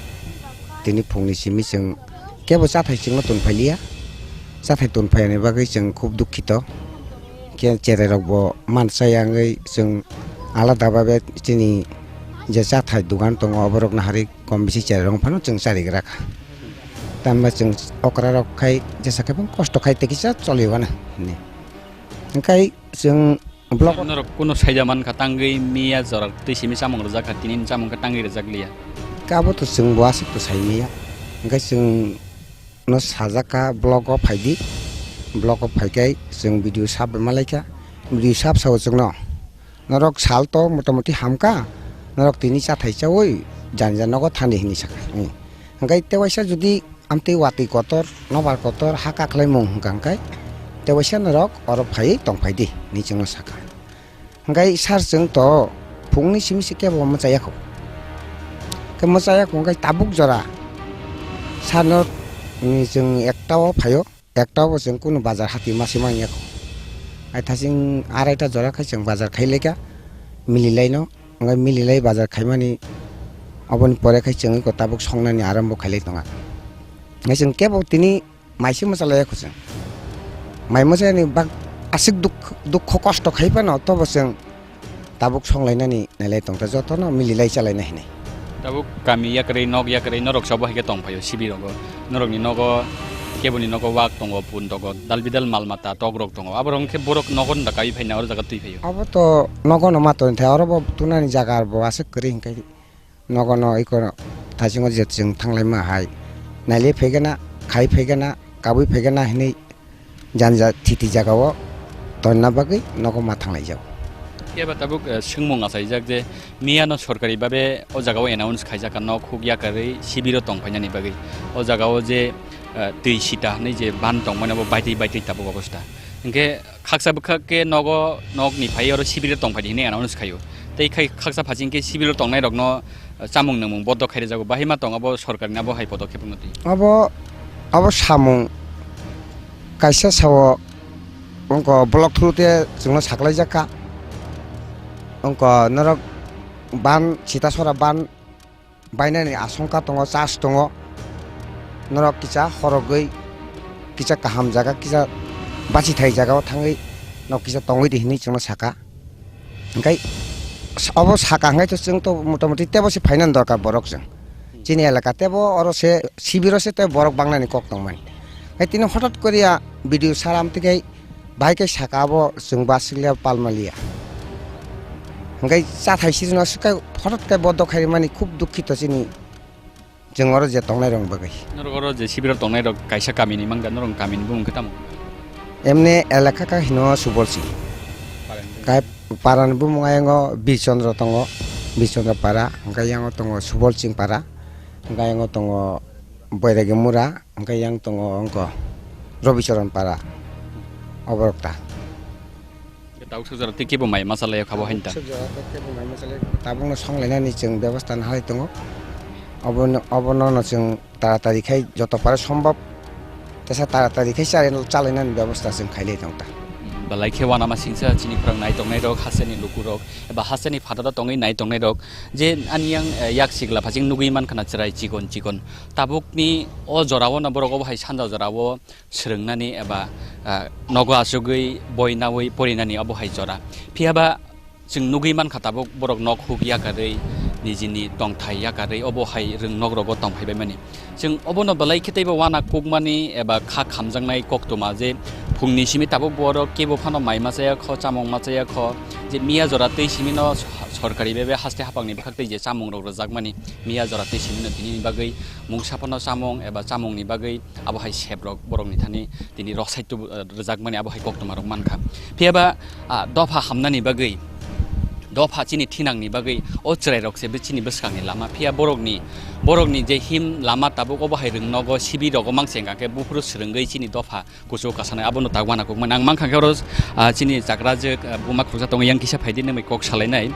tini phungni simi chwng kebo chathai chwngno tonphailiya. Chathai tonphaiyani bagwi chwng khub dukhito. Khe cherai rokbo mansa ya wngwi chwng alada babe chini je chathai dogan tongo, oborokno hari kom bisi cherai rok phano chwng charigra kha. Tamni chwng okra rok khai jesa khe kosto khai tei kisa choli o ano hinwi. Hwnkhe chwng block. Norok kuno saida mankha tangwi miya jora twi simi chamung rwjak kha, tini ni chamung khe tangwi rwjak liya. Khe abo to chwng bo aswk to sai maya. Hwnkhe chwng no sajak kha block o phaidi. Block o phaikhai chwng B D O sap bai malaikha. B D O sap sao chwngno, norok sal to motamoti hamkha, norok tini chathai chaui jani jani nogo thani hinwi sakha. Hwnkhe tewaisa jodi amtwi watwi kotor, nobar kotor, ha kakhlaimung hwnkha hwnkhe tewaisa norok oro phaiwi tongphaidi hinwi chwngno sakha. Hwnkhe sir chwng to phungni simi se kebo mwchaya kho. Khe mwchaya kho hwnkhe tabuk jora sir no, mm, chwng ekta o phaio, ekta o bo chwng kunu bazar hati mase manya kho. Aitha chwng araita jora khai chwng bazar khai laikha, mililai no, hwnkhe mililai bazar khaimani oboni pore khai chwng iko tabuk songnani arambo khailai tonga. Hwnkhe chwng kebo tini Mai se mwchalai ya kho chwng. Mai mwchayani bak aswk duk-, dukho kosto khai phano tobo chwng tabuk songlainani nailai tongkha, jotono mililai chalaina hinwi. Tabuk kami yakarwi, nok yakarwi norok sabo hai khe tongphaio sibi rogo. Norokni nogo keboni nogo wak tongo, pun tongo, dal bidal mal mata tok rok tongo. Aborok khe borok nogo nda kaui phaina oro jaga twi phaio. Abo to nogo no ma tongthai, oro bo tunani jaga bo aswk kwrwi hwnkhe. Nogo no iko thasingo je chwng thanglaima hai nailai phaigana, khai phaigana, kabui phaigana hinwi janja thiti jagao tonna bagwi nogo ma thanglaijak. Phiya ba tabuk, eh, swngmung achaijak je miya no sorkari babe o jagao announce khaijak ka nok huk yakarwi sibiro tongphainani bagwi. O jagao je, eh, twi sita hinwi je ban tongmani abo baitwi baitwi tabuk obostha. Hinkhe khaksa bwkhak khe nogo, nokni phai oro sibiro tongphaidi hinwi announce khaio. Tei khai khaksa phasing khe sibiro tongnai rokno chamung nangmung bodo khairijago, bahai ma tong abo sorkarni abo hai podokhep rwna twi? Abo, abo samung kaisa sao wngkha block through te chwngno saklaijak kha. Wngkha norok ban, Sitasora ban bainani asongkha tongo, chas tongo. Norok kisa horogwi kisa kaham jaga, kisa bachithai jagao thangwi nok kisa tongwi di hinwi chwngno sakha. Hingkhai obo sakha hingkhai to chwng to motamoti tebo se phainani dorkar borok chwng. Chini elaka tebo oro se sibiro se tei borok bangnani kok tongmani. Hai tini hotat koriya video saram twikhai bahai khe saka abo chwng basikle palmaliya. Hingkhai chathai sirino swkhe hotat khe bodo khaimani khub dukhito chini chwng oro je tongnai rok bagwi. Norok oro je sibiro tongnai rok kaisa kamini mangda, norok kamini bumung khe tamo? Emni elaka kha hino Subol Singh. Parani bumung? Kai parani bumung ayango Bir Chandra tongo, Bir Chandra para, hingkhai yango tongo Subol Singh para, hingkhai yango tongo Boiragi Mura. Hingke yang tongo wngkha Robicharan para, oborok ta. Tabuk sujaro tei kebo mai masa laio khabo hain ta. Tabuk sujaro tei kebo mai masa laio. Tabukno songlainani chwng bebostha nahai tongo. Obono, obono no chwng taratari khai joto para sombhob tesa taratari khai chale-, chalainani bebostha chwng khailai tong ta. Belai khe uanama singsa chini khorang nai tongnai rok, hasteni lukurok eba hasteni phataro tongwi nai tongnai rok je ani yang, eh, yak sigla phasing nugwi mankha na chwrai chikon chikon. Tabukni o jorao no borok obo hai sanja jorao swrwngnani eba, ah, nogo achugwi boi naui porinani obo hai jora. Phiya ba chwng nugwi mankha tabuk borok nok huk yakarwi, nijini tongthai yakarwi obo hai rwng nok rogo tongphai baimani. Chwng obono belai khe teibo uana kukmani eba kha khamjaknai koktwma je phungni simi tabuk borok kebo phano mai machaya kho, chamung machaya kho, je miya jora tei simino so-, sorkari bebe haste haphangni bwkhak tei je chamung rok rwjakmani miya jora tei simino tinini bagwi mungsa phano chamung eba chamungni bagwi abo hai sebrok borokni thani tini rok side to, eh, rwjakmani abo hai koktwma rok mankha. Phiya ba, ah, dopha hamnani bagwi, dopha chini thinangni bagwi o chwrairok se chini bwskangni lama. Phiya borokni, borokni je him lama tabuk obo hai rwng nogo sibi rogo mangse hwnkha khe buphuru swrwngwi chini dopha kuchuk kasanai abono tak uana kukmani. Ang mankha khe oro, ah, chini chakrajwk, ah, buma khoroksa tongo yang kisa phaidi nini kok salainai.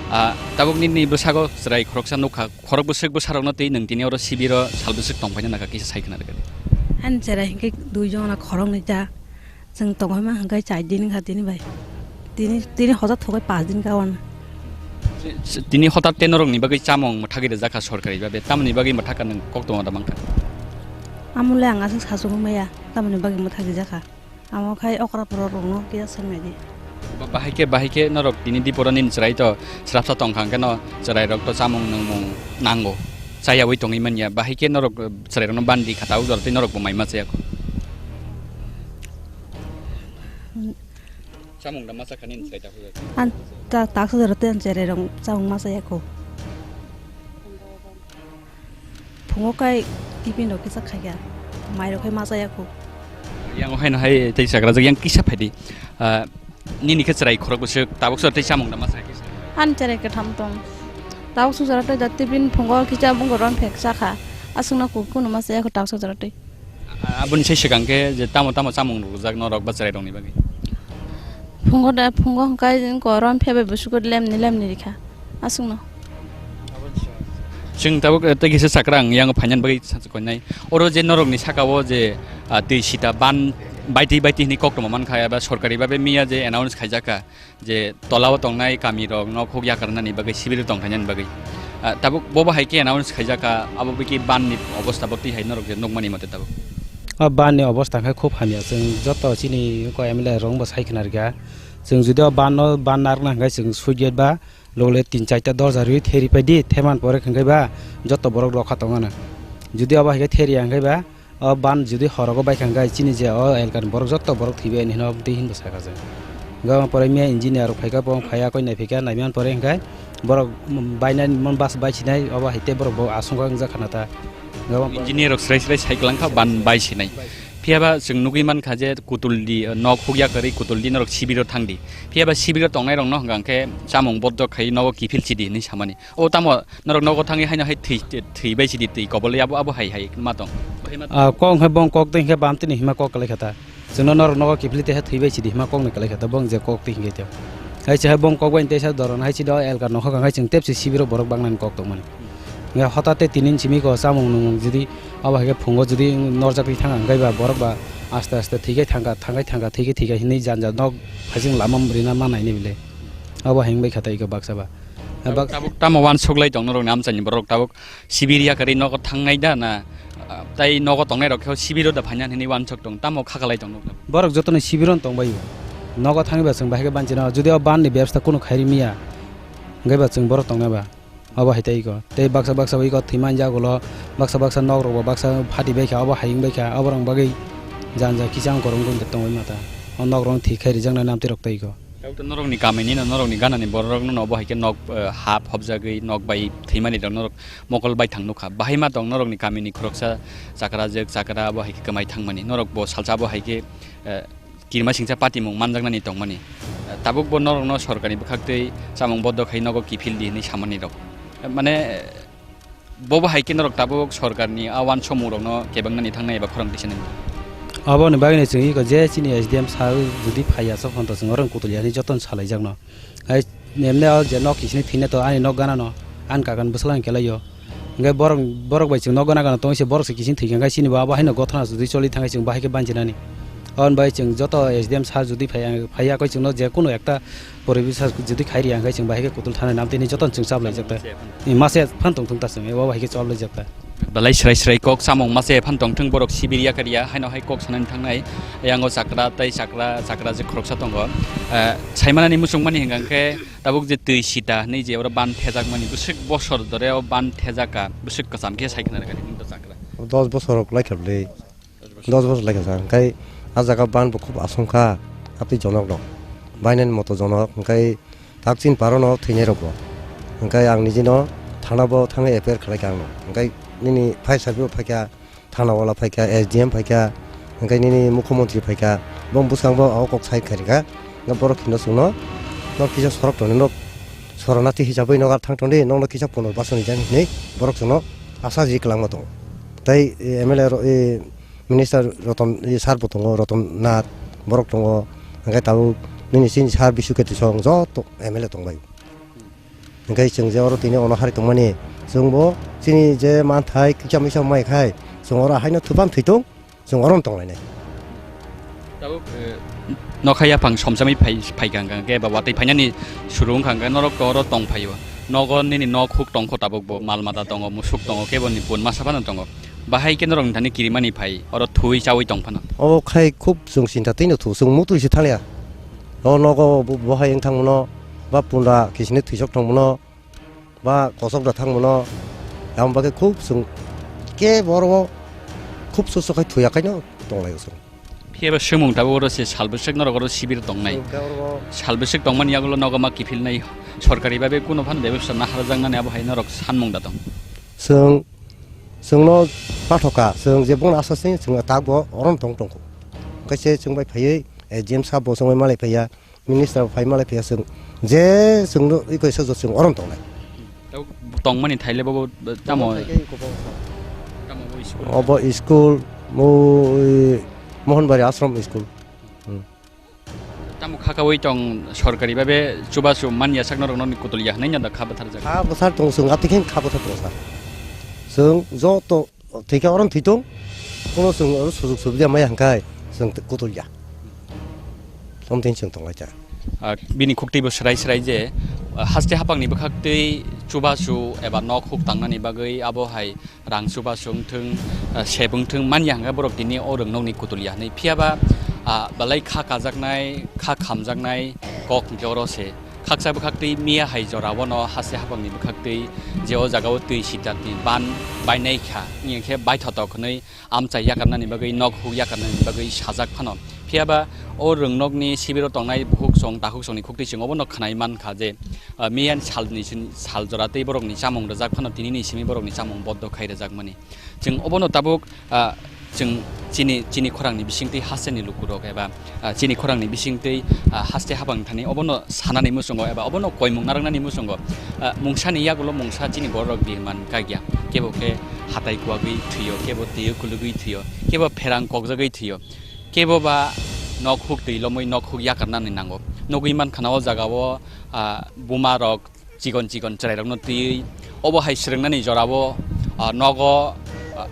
Ah, tabuk nini bwsago chwrai khoroksa nukha, khorok bwswk bwsarokno twi nwng tini oro sibiro sal bwswk tongphaina nangkha kisa sai khna rwgadi. Ani chwrai hinkhe dui jona khoroknwi ta. Chwng tongwi ma hwnkhe chai din wngkha tini bai. Tini, tini hoda thogai pash din ka wana. Tini hoda tei norokni bagwi chamung mwthagwi rijak kha sorkari babe. Tamoni bagwi mwthakha nwng kok tongma da mankha? Amole ang aswk sachugwi maya. Tamoni bagwi mwthagwi rijak kha. Amo khai okra borok rokno kisa swngnaidi. Ba-, bahai khe, bahai khe norok tini diporo nini chwrai to srapsa tongkha hwnkhe no chwrairok to chamung nwngmung nango. Chayaui tongwi manya. Bahai khe norok, eh, chwrairokno bandi kha tabuk jora tei norokbo mai ma chaya kho. Chamung da ma chakha nini chwrai tabuk jora? An ta-, taksa jora tei ang chwrairok chamung ma chaya kho. Phungo kai tiffin rok kisa khaikha, mai rok khai ma chaya kho. Yang haino hai tei chakrajak yang kisa phaidi. Ah, nini khe chwrai khorok bwswk tabuk sor tei chamung da ma chaya kisa? Ani chwrai kwtham tong. Tabuk sujara tei da tiffin phungo kisa bungor ron phek chakha. Aswkno kunu ma chaya kho tabuk sujara tei. Ah, aboni sai swkang khe je tamo tamo chamung rwjak norok ba chwrai rokni bagwi? Phungo da, phungo hwnkhe koron phebai bwswk lemni lemni rikha aswkno. Chwng tabuk, eh, tei kisa chakra ang yang phainani bagwi sa-, koinai. Oro je norokni saka o je, ah, twi sita ban baitwi baitwi hwnwi koktwma mankha eba sorkari babe miya je announce khaijakha je tola o tongnai kami rok nok huk yakarnani bagwi sibiri tongkhainani bagwi. Ah, tabuk bobo hai khe announce khaijakha abo bwkhe ban ni obostha bo twi hai norok je nukmani mote tabuk. O ban ni obostha khe khub hamya, chwng joto chini ko M L A rok bo sai khna rikha. Chwng jodi o ban no, ban narwkna hwnkhe chwng switch gate ba logle tin charta dorja rwi theri pai di, theman pore hwnkhe ba joto borok rokha tongmano. Jodi obo hai khe theriya hwnkhe ba o ban jodi horogo baikha hwnkhe chini je o elkani borok joto borok thwibai hinwi hinwi sakha chwng. Hwnkhe omo pore miya engineer rok phaikha, bo phaiya koi naiphikha, naiman pore hwnkhe borok bainani mon bus bai sinai obo hai tei borok bo asongkha wngjak khana ta. Engineer rok srai srai sai kwlangkha ban bai sinai. Phiya ba chwng nugwi mankha je kutuldi, eh, nok hukya kwrwi kutuldi norok sibiro thangdi. Phiya ba sibiro tongnai rokno hwnkha khe chamung boddo khai nogo kiphil sidi hinwi samani. O tamo norok nogo thangwi haino hai thwi, thwi bai sidi twi kobol abo, abo hai hai ma tong. Bahai ma tong. Ah, kok hai bong kok tei hwnkhe bam tini hima kok kwlai kha ta. Chwngno norok nogo kiphil tei ha thwi bai sidi hima kok ni kwlai kha ta bong je kok twi hwnkhe tei. Hai se hai bong kok bai tei sa doron hai sidi o elka nokha kang hai chwng tep se sibiro borok bangnani kok tongmani. Hwnkhe hotate tini simi ko chamung nwng jodi abo hai khe phungo jodi norjak ri thang ang khe ba borok ba aste aste thwi khe thang kha, thang khe thang kha, thwi khe thwi kha hinwi janja nok phaising lama rina ma naini bile. Abo hai wngbai kha tai ko baksa ba. Tabuk, Bak- tabuk tamo uansuk lai tong norokni amchaini borok tabuk sibir yakarwi nogo thangnai da na, ah, tai nogo tongnai rok khe sibiro da phaina hinwi uansuk tong tamo khakalai tong nok. Borok jotono sibiro tongbai o. Nogo thangwi ba chwng bahai khe banchina jodi o ban ni bebsta kunu khairi miya. Hwnkhe ba chwng borok tongnai ba. Abo hai tei ko. Tei baksa baksa bai ko thwima jagulo baksa baksa nok rok bo baksa phati bai kha, abo hai wng bai kha, abo rok bagwi janja kisa wng korong wng tongwi mata. O nok rok thwi khai rijak nai namtwi rok tei ko. Tabuk norokni kamini no, norokni ganani borok rok no bo hai khe nok, eh, hap hopjagwi nok bai thwimani rok norok mokol bai thang nukha. Bahai ma tong norokni kamini khoroksa chakra jek chakra abo hai khe kwmai thangmani. Norok bo salsa abo hai khe, eh, kirima singcha patimung manjaknani tongmani. Tabuk bo norokno sorkarni bwkhaktwi chamung boddo khai nogo kiphil di hinwi samani rok. Mane, bobo hai khe norok tabuk sorkarni a uansukmung rokno kebengnani thangnai eba khorang tisa nang. Aboni bagwi chwng iko je chini S D M sir jodi phaiya sok phanto chwng oro kutulya hinwi jotono salaijakno. Hai emne o je nok kisini thwina to ani nok gana no, ani kakan bwswlani kelaio. Hingke borok, borok bai chwng nok gana gana tongwi se borok se kising thwikha, hingke chini bo abo haino gothana sudi choli thangkhe chwng bahai khe banjinani. Aboni bai chwng joto S D M sir jodi phaiya, phaiya khe chwngno je kunu ekta poribesh jodi khai riya, hingke chwng bahai khe kutul thana nam tini joto chwng chaplai jak ta. Mase phan tong thung ta chwng, abo bahai khe chaplai jak ta. Belai srai srai kok samung mase phan tong thung borok sibir ya kariya, haino hai kok sanani thangnai. Yang o chakra tai chakra, chakra je khoroksa tongo. Eh, saimanani muchung mani hingka khe, tabuk je twi sita hinwi je oro ban thejakmani, bwswk bosor dore o ban thejaka, bwswk kwcham khe sai khna rwkha nini do chakra. Dos bosor rok lai kha bwle. Dos bosor lai kha sa, hwnkhe a jaga ban bo khub asong kha, atwi jonok rok. Bainani moto jonok, hwnkhe tak chin paro no thwinai rok bo. Hwnkhe ang niji no thana bo thangwi F I R khlai kha ang no. Hwnkhe nini fire service bo phai kha. Thana wala phaikha, S D M phaikha, hwnkhe nini mukhyamantri phaikha, bo bwskango o kok sai khairikha, hwnkhe borok hino chwngno, "Nok kisa sorok tongdi, nok soronati hisabwi nok ar thang tongdi, nokno kisa punorbasoni jani," hinwi borok chwngno asa ji kwlangma tongo. Tei, e, M L A ro-, e, Minister Roton, e, sir bo tongo, Roton Nath, borok tongo, hwnkhe tabuk nini chini sir Bisu Keti song joto M L A tongbai. Hwnkhe chwng je oro tini ono hari tongmani, chwngbo chini je manthai kisa misa mai khai, chwng oro haino thuphan thwi tong, chwng oro tonglainai. Tabuk, eh, nokha yaphang somsami phai, phaikha hwnkha khe ba watwi phainani suru wngkha hwnkha norok to oro tong phaio. Nogo nini nok huk tongkho tabukbo, mal mata tongo, musuk tongo, kebo ni pun masa phano tongo. Bahai khe norokni thani kirimani phai, oro thwi chawi tong phano. Obo khai khub chwng chinta twino thu, chwng mutui se thangya. O nogo bo, bo hai wng thangmano, ba punda kisini thwisok thangmano, ba kosok da thangmano, aboni bagwi khub chwng kebo oro khub susu khai thuya khaino tonglaio chwng. Phiya ba swngmung tabuk oro se sal bwswk norok oro sibir tongnai. Chwng khe oro Sal bwswk tongmani yagulo nogo ma kiphilnai, sorkari babe kuno phano bebsa naharjaknani abo hai norok sanmung da tong. Chwng, chwngno pathoka, chwng je bono asasni chwng takbo oro tong tongkho. Kaisa chwng bai phaiwi, eh, James sabo chwng bai malai phaiya, minister bai malai phaiya chwng, je chwngno iko se chwng oro tongnai. Tongmani thaile bobo tamo, tamo bo school? Obo school, mo, eh, Mohanbari Ashram School. Hmm. Tamo khakaui tong sorkari babe chubachu manya sakno rokno ni kutulya hwnwi no da kha bwtharjak. Kha bwthar tong chwng, atwi khe kha bwthar tong sir. Chwng joto thwikha oro thwi tong, kono chwng oro sujuk subida maya hwnkhe chwng kutulya. Something chwng tonglaikha. Ah, bini khuktwi bo swrai swrai je, ah, haste haphangni bwkhaktwi chubachu eba nok huk tangnani bagwi abo hai rang chubachu wngthung, ah, sep wngthung manya hwnkhe borok tini o rwngnokni kutulya hinwi. Phiya ba, ah, belai kha kajaknai, kha khamjaknai kok hwnkhe oro se. Khaksa bwkhaktwi miya hai jora bono haste haphangni bwkhaktwi je o jagao twi sitatni ban bainai kha, wngya khe baithotok hinwi amchai yakarnani bagwi, nok huk yakarnani bagwi sajak phano. Phiya ba o rwngnokni sibiro tongnai bukhuk song, takhuk songni khuktwi chwng obono khwnai mankha je, ah, miyan salni sin-, sal jora tei borokni chamung rwjak phano tinini simi borokni chamung boddo khai rwjakmani. Chwng obono tabuk, ah, chwng chini, chini khorangni bisingtwi hasteni lukurok eba, ah, chini khorangni bisingtwi, ah, haste habang thani obono sanani muchungo eba obono koimung narwknani muchungo, ah, mungsani yagulo mungsa chini bororok birman kagya. Kebo khe hatai kuwagwi thwiyo, kebo twiyo kulugwi thwiyo, kebo pherang kokjagwi thwiyo, kebo ba nok huk twi lomwi nok huk yakarnani nango. Nugwi mankha na o jagao, ah, bumarok, chikon chikon chwrairokno twiwi Obo hai swrwngnani jorao, ah, nogo, ah,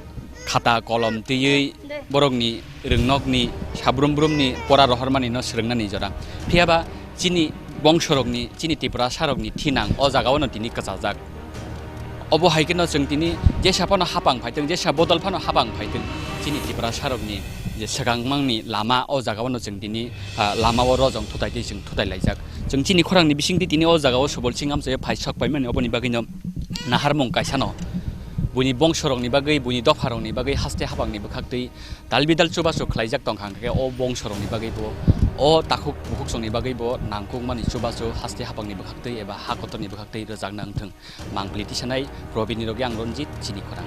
khata kolom twiwi borokni rwngnokni sabrum brumni pora rohormanino swrwngnani jora. Phiyaba chini bongsorokni, chini Tiprasarokni thinang o jagaono tini kwchajak. Obo hai kheno chwng tini jesa phano hapang phaitwng, jesa bodol phano hapang phaitwng, chini Tiprasarokni je swkangmangni lama o jagaono chwng tini, ah, lamao rojong thutai twi chwng thutai laijak. Chwng chini khorangni bisingtwi tini o jagao Subolsing amchaio phai sok paimani, oboni bagwino naharmung kaisano buini bongsorokni bagwi, buini dopharokni bagwi haste hapangni bwkhaktwi dalbidal chubachu khlaijak tongkha, hwnkhe o bongsorokni bagwibo, o takhuk bukhuksongni bagwibo nangkukmani chubachu haste hapangni bwkhaktwi eba ha kotorni bwkhaktwi rwjakna wngthwng. Mangpili tisanai Probini rogwi ang Ranjit, chini khorang.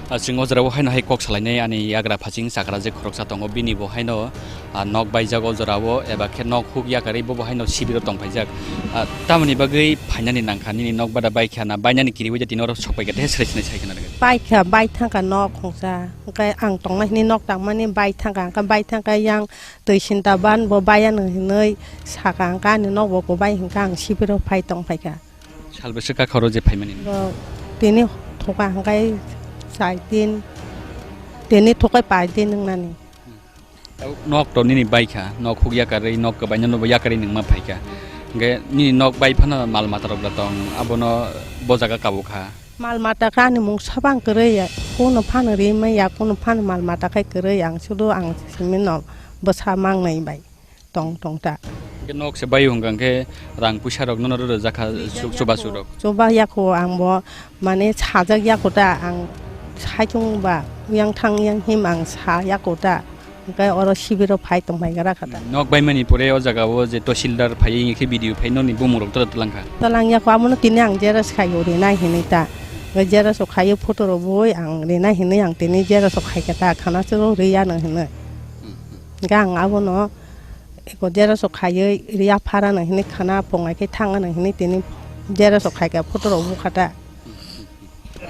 Ah, chwng o jora o haino hai kok salainai ani yagra phaching chakra je khoroksa tongo, bini bo haino, ah, nok baijak o jora o, eba khe nok huk yakarwi bo bo haino sibiro tong phaijak. Ah, tamoni bagwi phainani nangkha, nini nok bada baikha na bainani kiriwi de tini oro sok paikha, tei srai srai sai khna rwgwi. Baikha, bai thangkha nok hongsa, hwnkhe ang tongnai hwnwi nok tangmani bai thangkha, hwnkhe bai thangkha yang twi sinta ban bo baiya nw hinwi saka, hwnkhe ani nok bo kwbai hwnkhe ang sibiro phai tong phaikha. Sal bwswk kha khoro je phaimani? Bo tini thoka hwnkhe chai din, tini thokai pai din wngnani. Tabuk nok to nini baikha, nok huk yakarwi, nok kwbaino bo yakarwi nwng ma phaikha. Hwnkhe nini nok bai phano mal mata rok da tong, abono bo jaga kabo kha. Mal mata khe ani mung sabang kwrwi, kuno phano ri manya, kuno phano mal mata khe kwrwi, ang sudu ang simi no bwsa mangnai bai tong tong ta. Hwnkhe nok se bai hwnkha hwnkhe rang puisa rok nono rw rwjak kha, chubachu rok? Chuba yakho ang bo, mane sajak yakho ta, ang saichung ba yang thang yang him ang sa yakho ta. Hwnkhe oro sibiro phai tong phai gra kha ta. Nok baimani pore o jaga o je tahsildar phai wngkhe B D O phai nokni bumung rok tora twlang kha. Twlang yakho, abono tini ang xerox khai o rinai hinwi ta. Hwnkhe xerox o khai o photo rok bui ang rinai hinwi ang tini xerox o khai kha ta, khana se o ri ya nang hinwi. Hwnkhe ang abono eko xerox o khaiwi ri ya phara nang hinwi khana pongai khe thang nang hinwi tini xerox o khai kha photo rok bukha ta.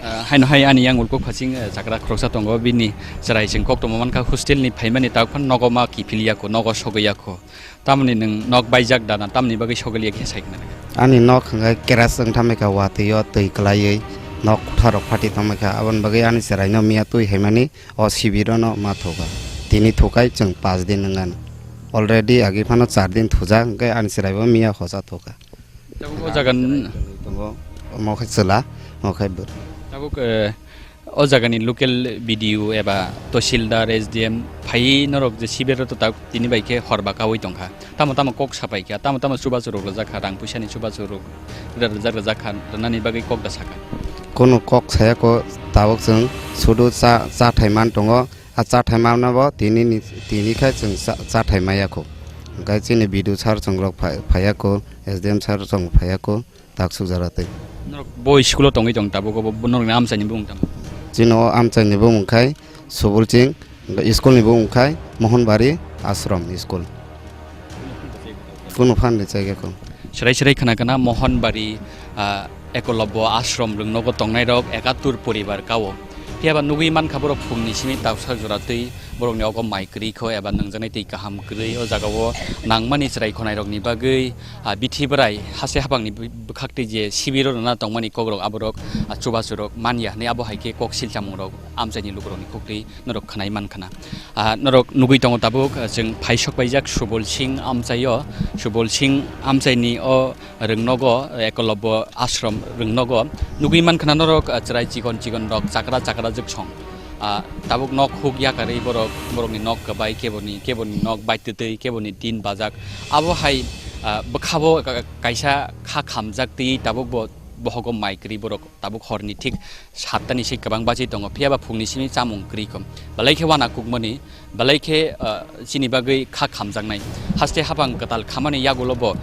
Ah, haino hai ani yang ulkuk phaching, eh, chakra khoroksa tongo, bini chwrai chwng kok tongma mankha, hostel ni phaimani tabuk phano nogo ma kiphil yakho, nogo sogwi yakho. Tamoni nwng nok baijak da na, tamoni bagwi sogwi liya khe sai khna rwgwi? Ani nok hwnkhe keras wng thamai kha, watwi o twi kwlaiwi nok kotha rok phati tongmai kha, aboni bagwi ani chwrai no miya twi haimani o sibiro no ma thokha. Tini thukai chwng panch din wngani. Already agi phano char din thujak, hwnkhe ani chwrai bo miya hosa thokha. Tabuk o jaga n- Tongo, omo khe chwla, omo khe bwrwi. Tabuk, eh, o jagani local B D O eba tahsildar, S D M phaiwi norok je sibiro to tabuk tini bai khe hor ba kaui tongkha. Tamo tamo kok sapai kha, tamo tamo chubachu rok rwjak kha, rang puisa ni chubachu rok rwjak rwjak kha, rwnani bagwi kok da sakha. Kunu kok saya kho, tabuk chwng sudu cha, cha thai man tongo. A cha thai manna bo tini ni, tini khai chwng cha, cha thai maya kho. Hwnkhe chini B D O sir chwng rok phai, phaiya kho, S D M sir chwng phaiya kho, tak suk jora twi. Norok bo school o tongwi tong tabuk, bo, bo norokni amchaini bumung tamo? Chini o amchaini bumung khai Subulching, school ni bumung khai Mohonbari Ashram School. Kunu phan rwchai khe kho. Serai serai khna khna Mohonbari, ah, Ekolobbo Ashram rwngnogo tongnairok ekattur poribar kao. Phiyaba nugwi mankha borok phungni simi taksa jora twi borokni ogo mai kwrwi kho eba nungjaknai twi kaham kwrwi. O jagao nangmani chwrai khonairokni bagwi, ah, bithi bwrai hase hapangni bw-, bwkhaktwi je sibiro rwna tongmani kokrok aborok, ah, chubachurok manya hwnwi abo hai khe kok silchamungrok amchaini lukurokni khuktwi norok khwnai man khna. Ah, norok nugwi tongo tabuk, ah, chwng phaisok paijak Subol Singh amchaio. Subol Singh amchaini o rwngnogo, Ekolobbo Ashram rwngnogo. Nugwi man khna norok, ah, chwrai chikon chikon rok chakra chakra jwksong. Ah, tabuk nok huk yakarwi borok, borokni nok kwbai, keboni, keboni nok baitwtwi, keboni tin bajak. Abo hai, ah, bwkhabo ka-, kaisa kha khamjak twi tabuk bo bohogo mai kwrwi borok tabuk horni thik satta ni se kwbang bachwi tongo, phiya ba phungni simi chamung kwrwi kho. Belai khe uanakukmani, belai khe, ah, chini bagwi kha khamjaknai. Haste hapang kwtal khamani yagulo bo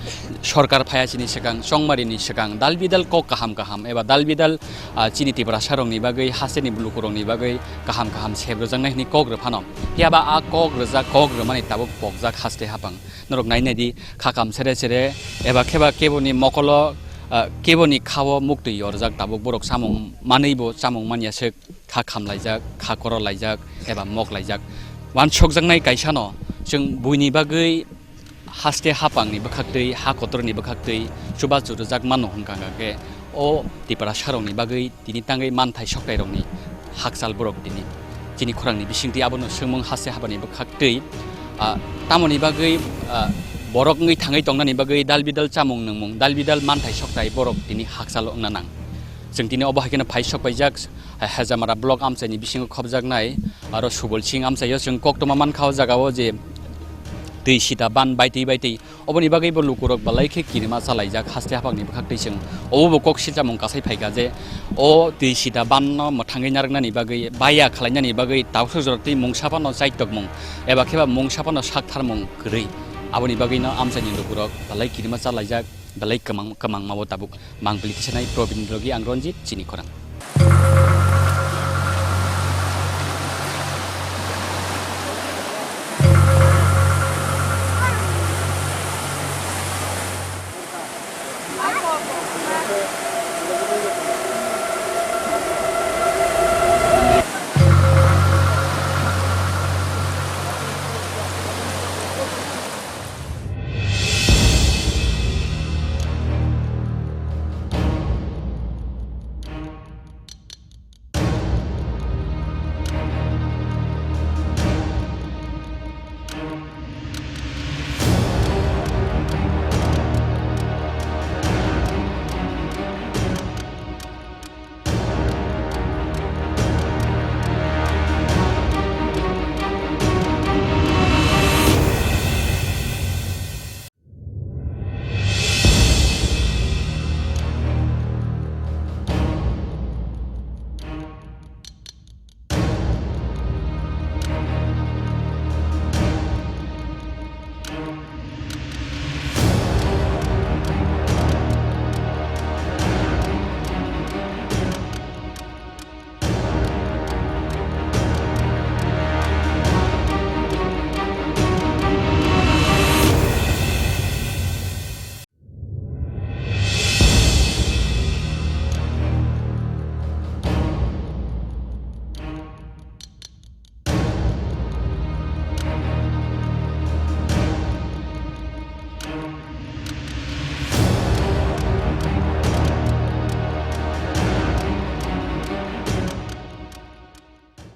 sorkar phaya chini swkang, chongmari ni swkang, dal bidal kok kaham kaham eba dal bidal, ah, chini Tiprasa rokni bagwi, hasteni lukurokni bagwi kaham kaham sep rwjaknai hwnwi kok rw phano. Phiya ba a kok rwjak, kok rwmani tabuk pokjak haste hapang. Norok nai nai di, kha kam sere sere, eba khe ba keboni mokolo, ah, keboni khao muktwi yorjak tabuk borok chamung manwi bo chamung manya se kha khamlaijak, kha kororlaijak eba moklaijak. Wansokjaknai kaisano chwng buini bagwi haste hapangni bwkhaktwi, ha kotorni bwkhaktwi chubachu rwjak mano hwnkha hwnkha khe o Tiprasarokni bagwi tini tangwi manthai soktairokni hakchal borok tini chini khorangni bisingtwi abono swngmung haste hapani bwkhaktwi, ah, tamoni bagwi, ah, borok wngwi thangwi tongnani bagwi dal bidal chamung nungmung, dal bidal manthai soktai borok tini hakchalo wngna nang. Chwng tini obo hai kheno phai sok paijak, Hejamara block amchaini bisingo khopjaknai, aro Subol Singh amchaio chwng koktwma mankha o jagao je twi sita ban baitwi baitwi. Oboni bagwi bo lukurok belai khe kirima chalaijak haste hapangni bwkhaktwi chwng. Obo bo kok silchamung kasai phaikha je o twi sita banno mwthangwi narwknani bagwi, baiya khwlainani bagwi tausuk jora twi mungsa phano chaitokmung eba khe ba mungsa phano saktharmung kwrwi. Aboni bagwino amchaini lukurok belai kirima chalaijak, belai kwmang-, kwmangma o tabuk mangpili tisanai. Probin Rogi, ang Ranjit, chini khorang.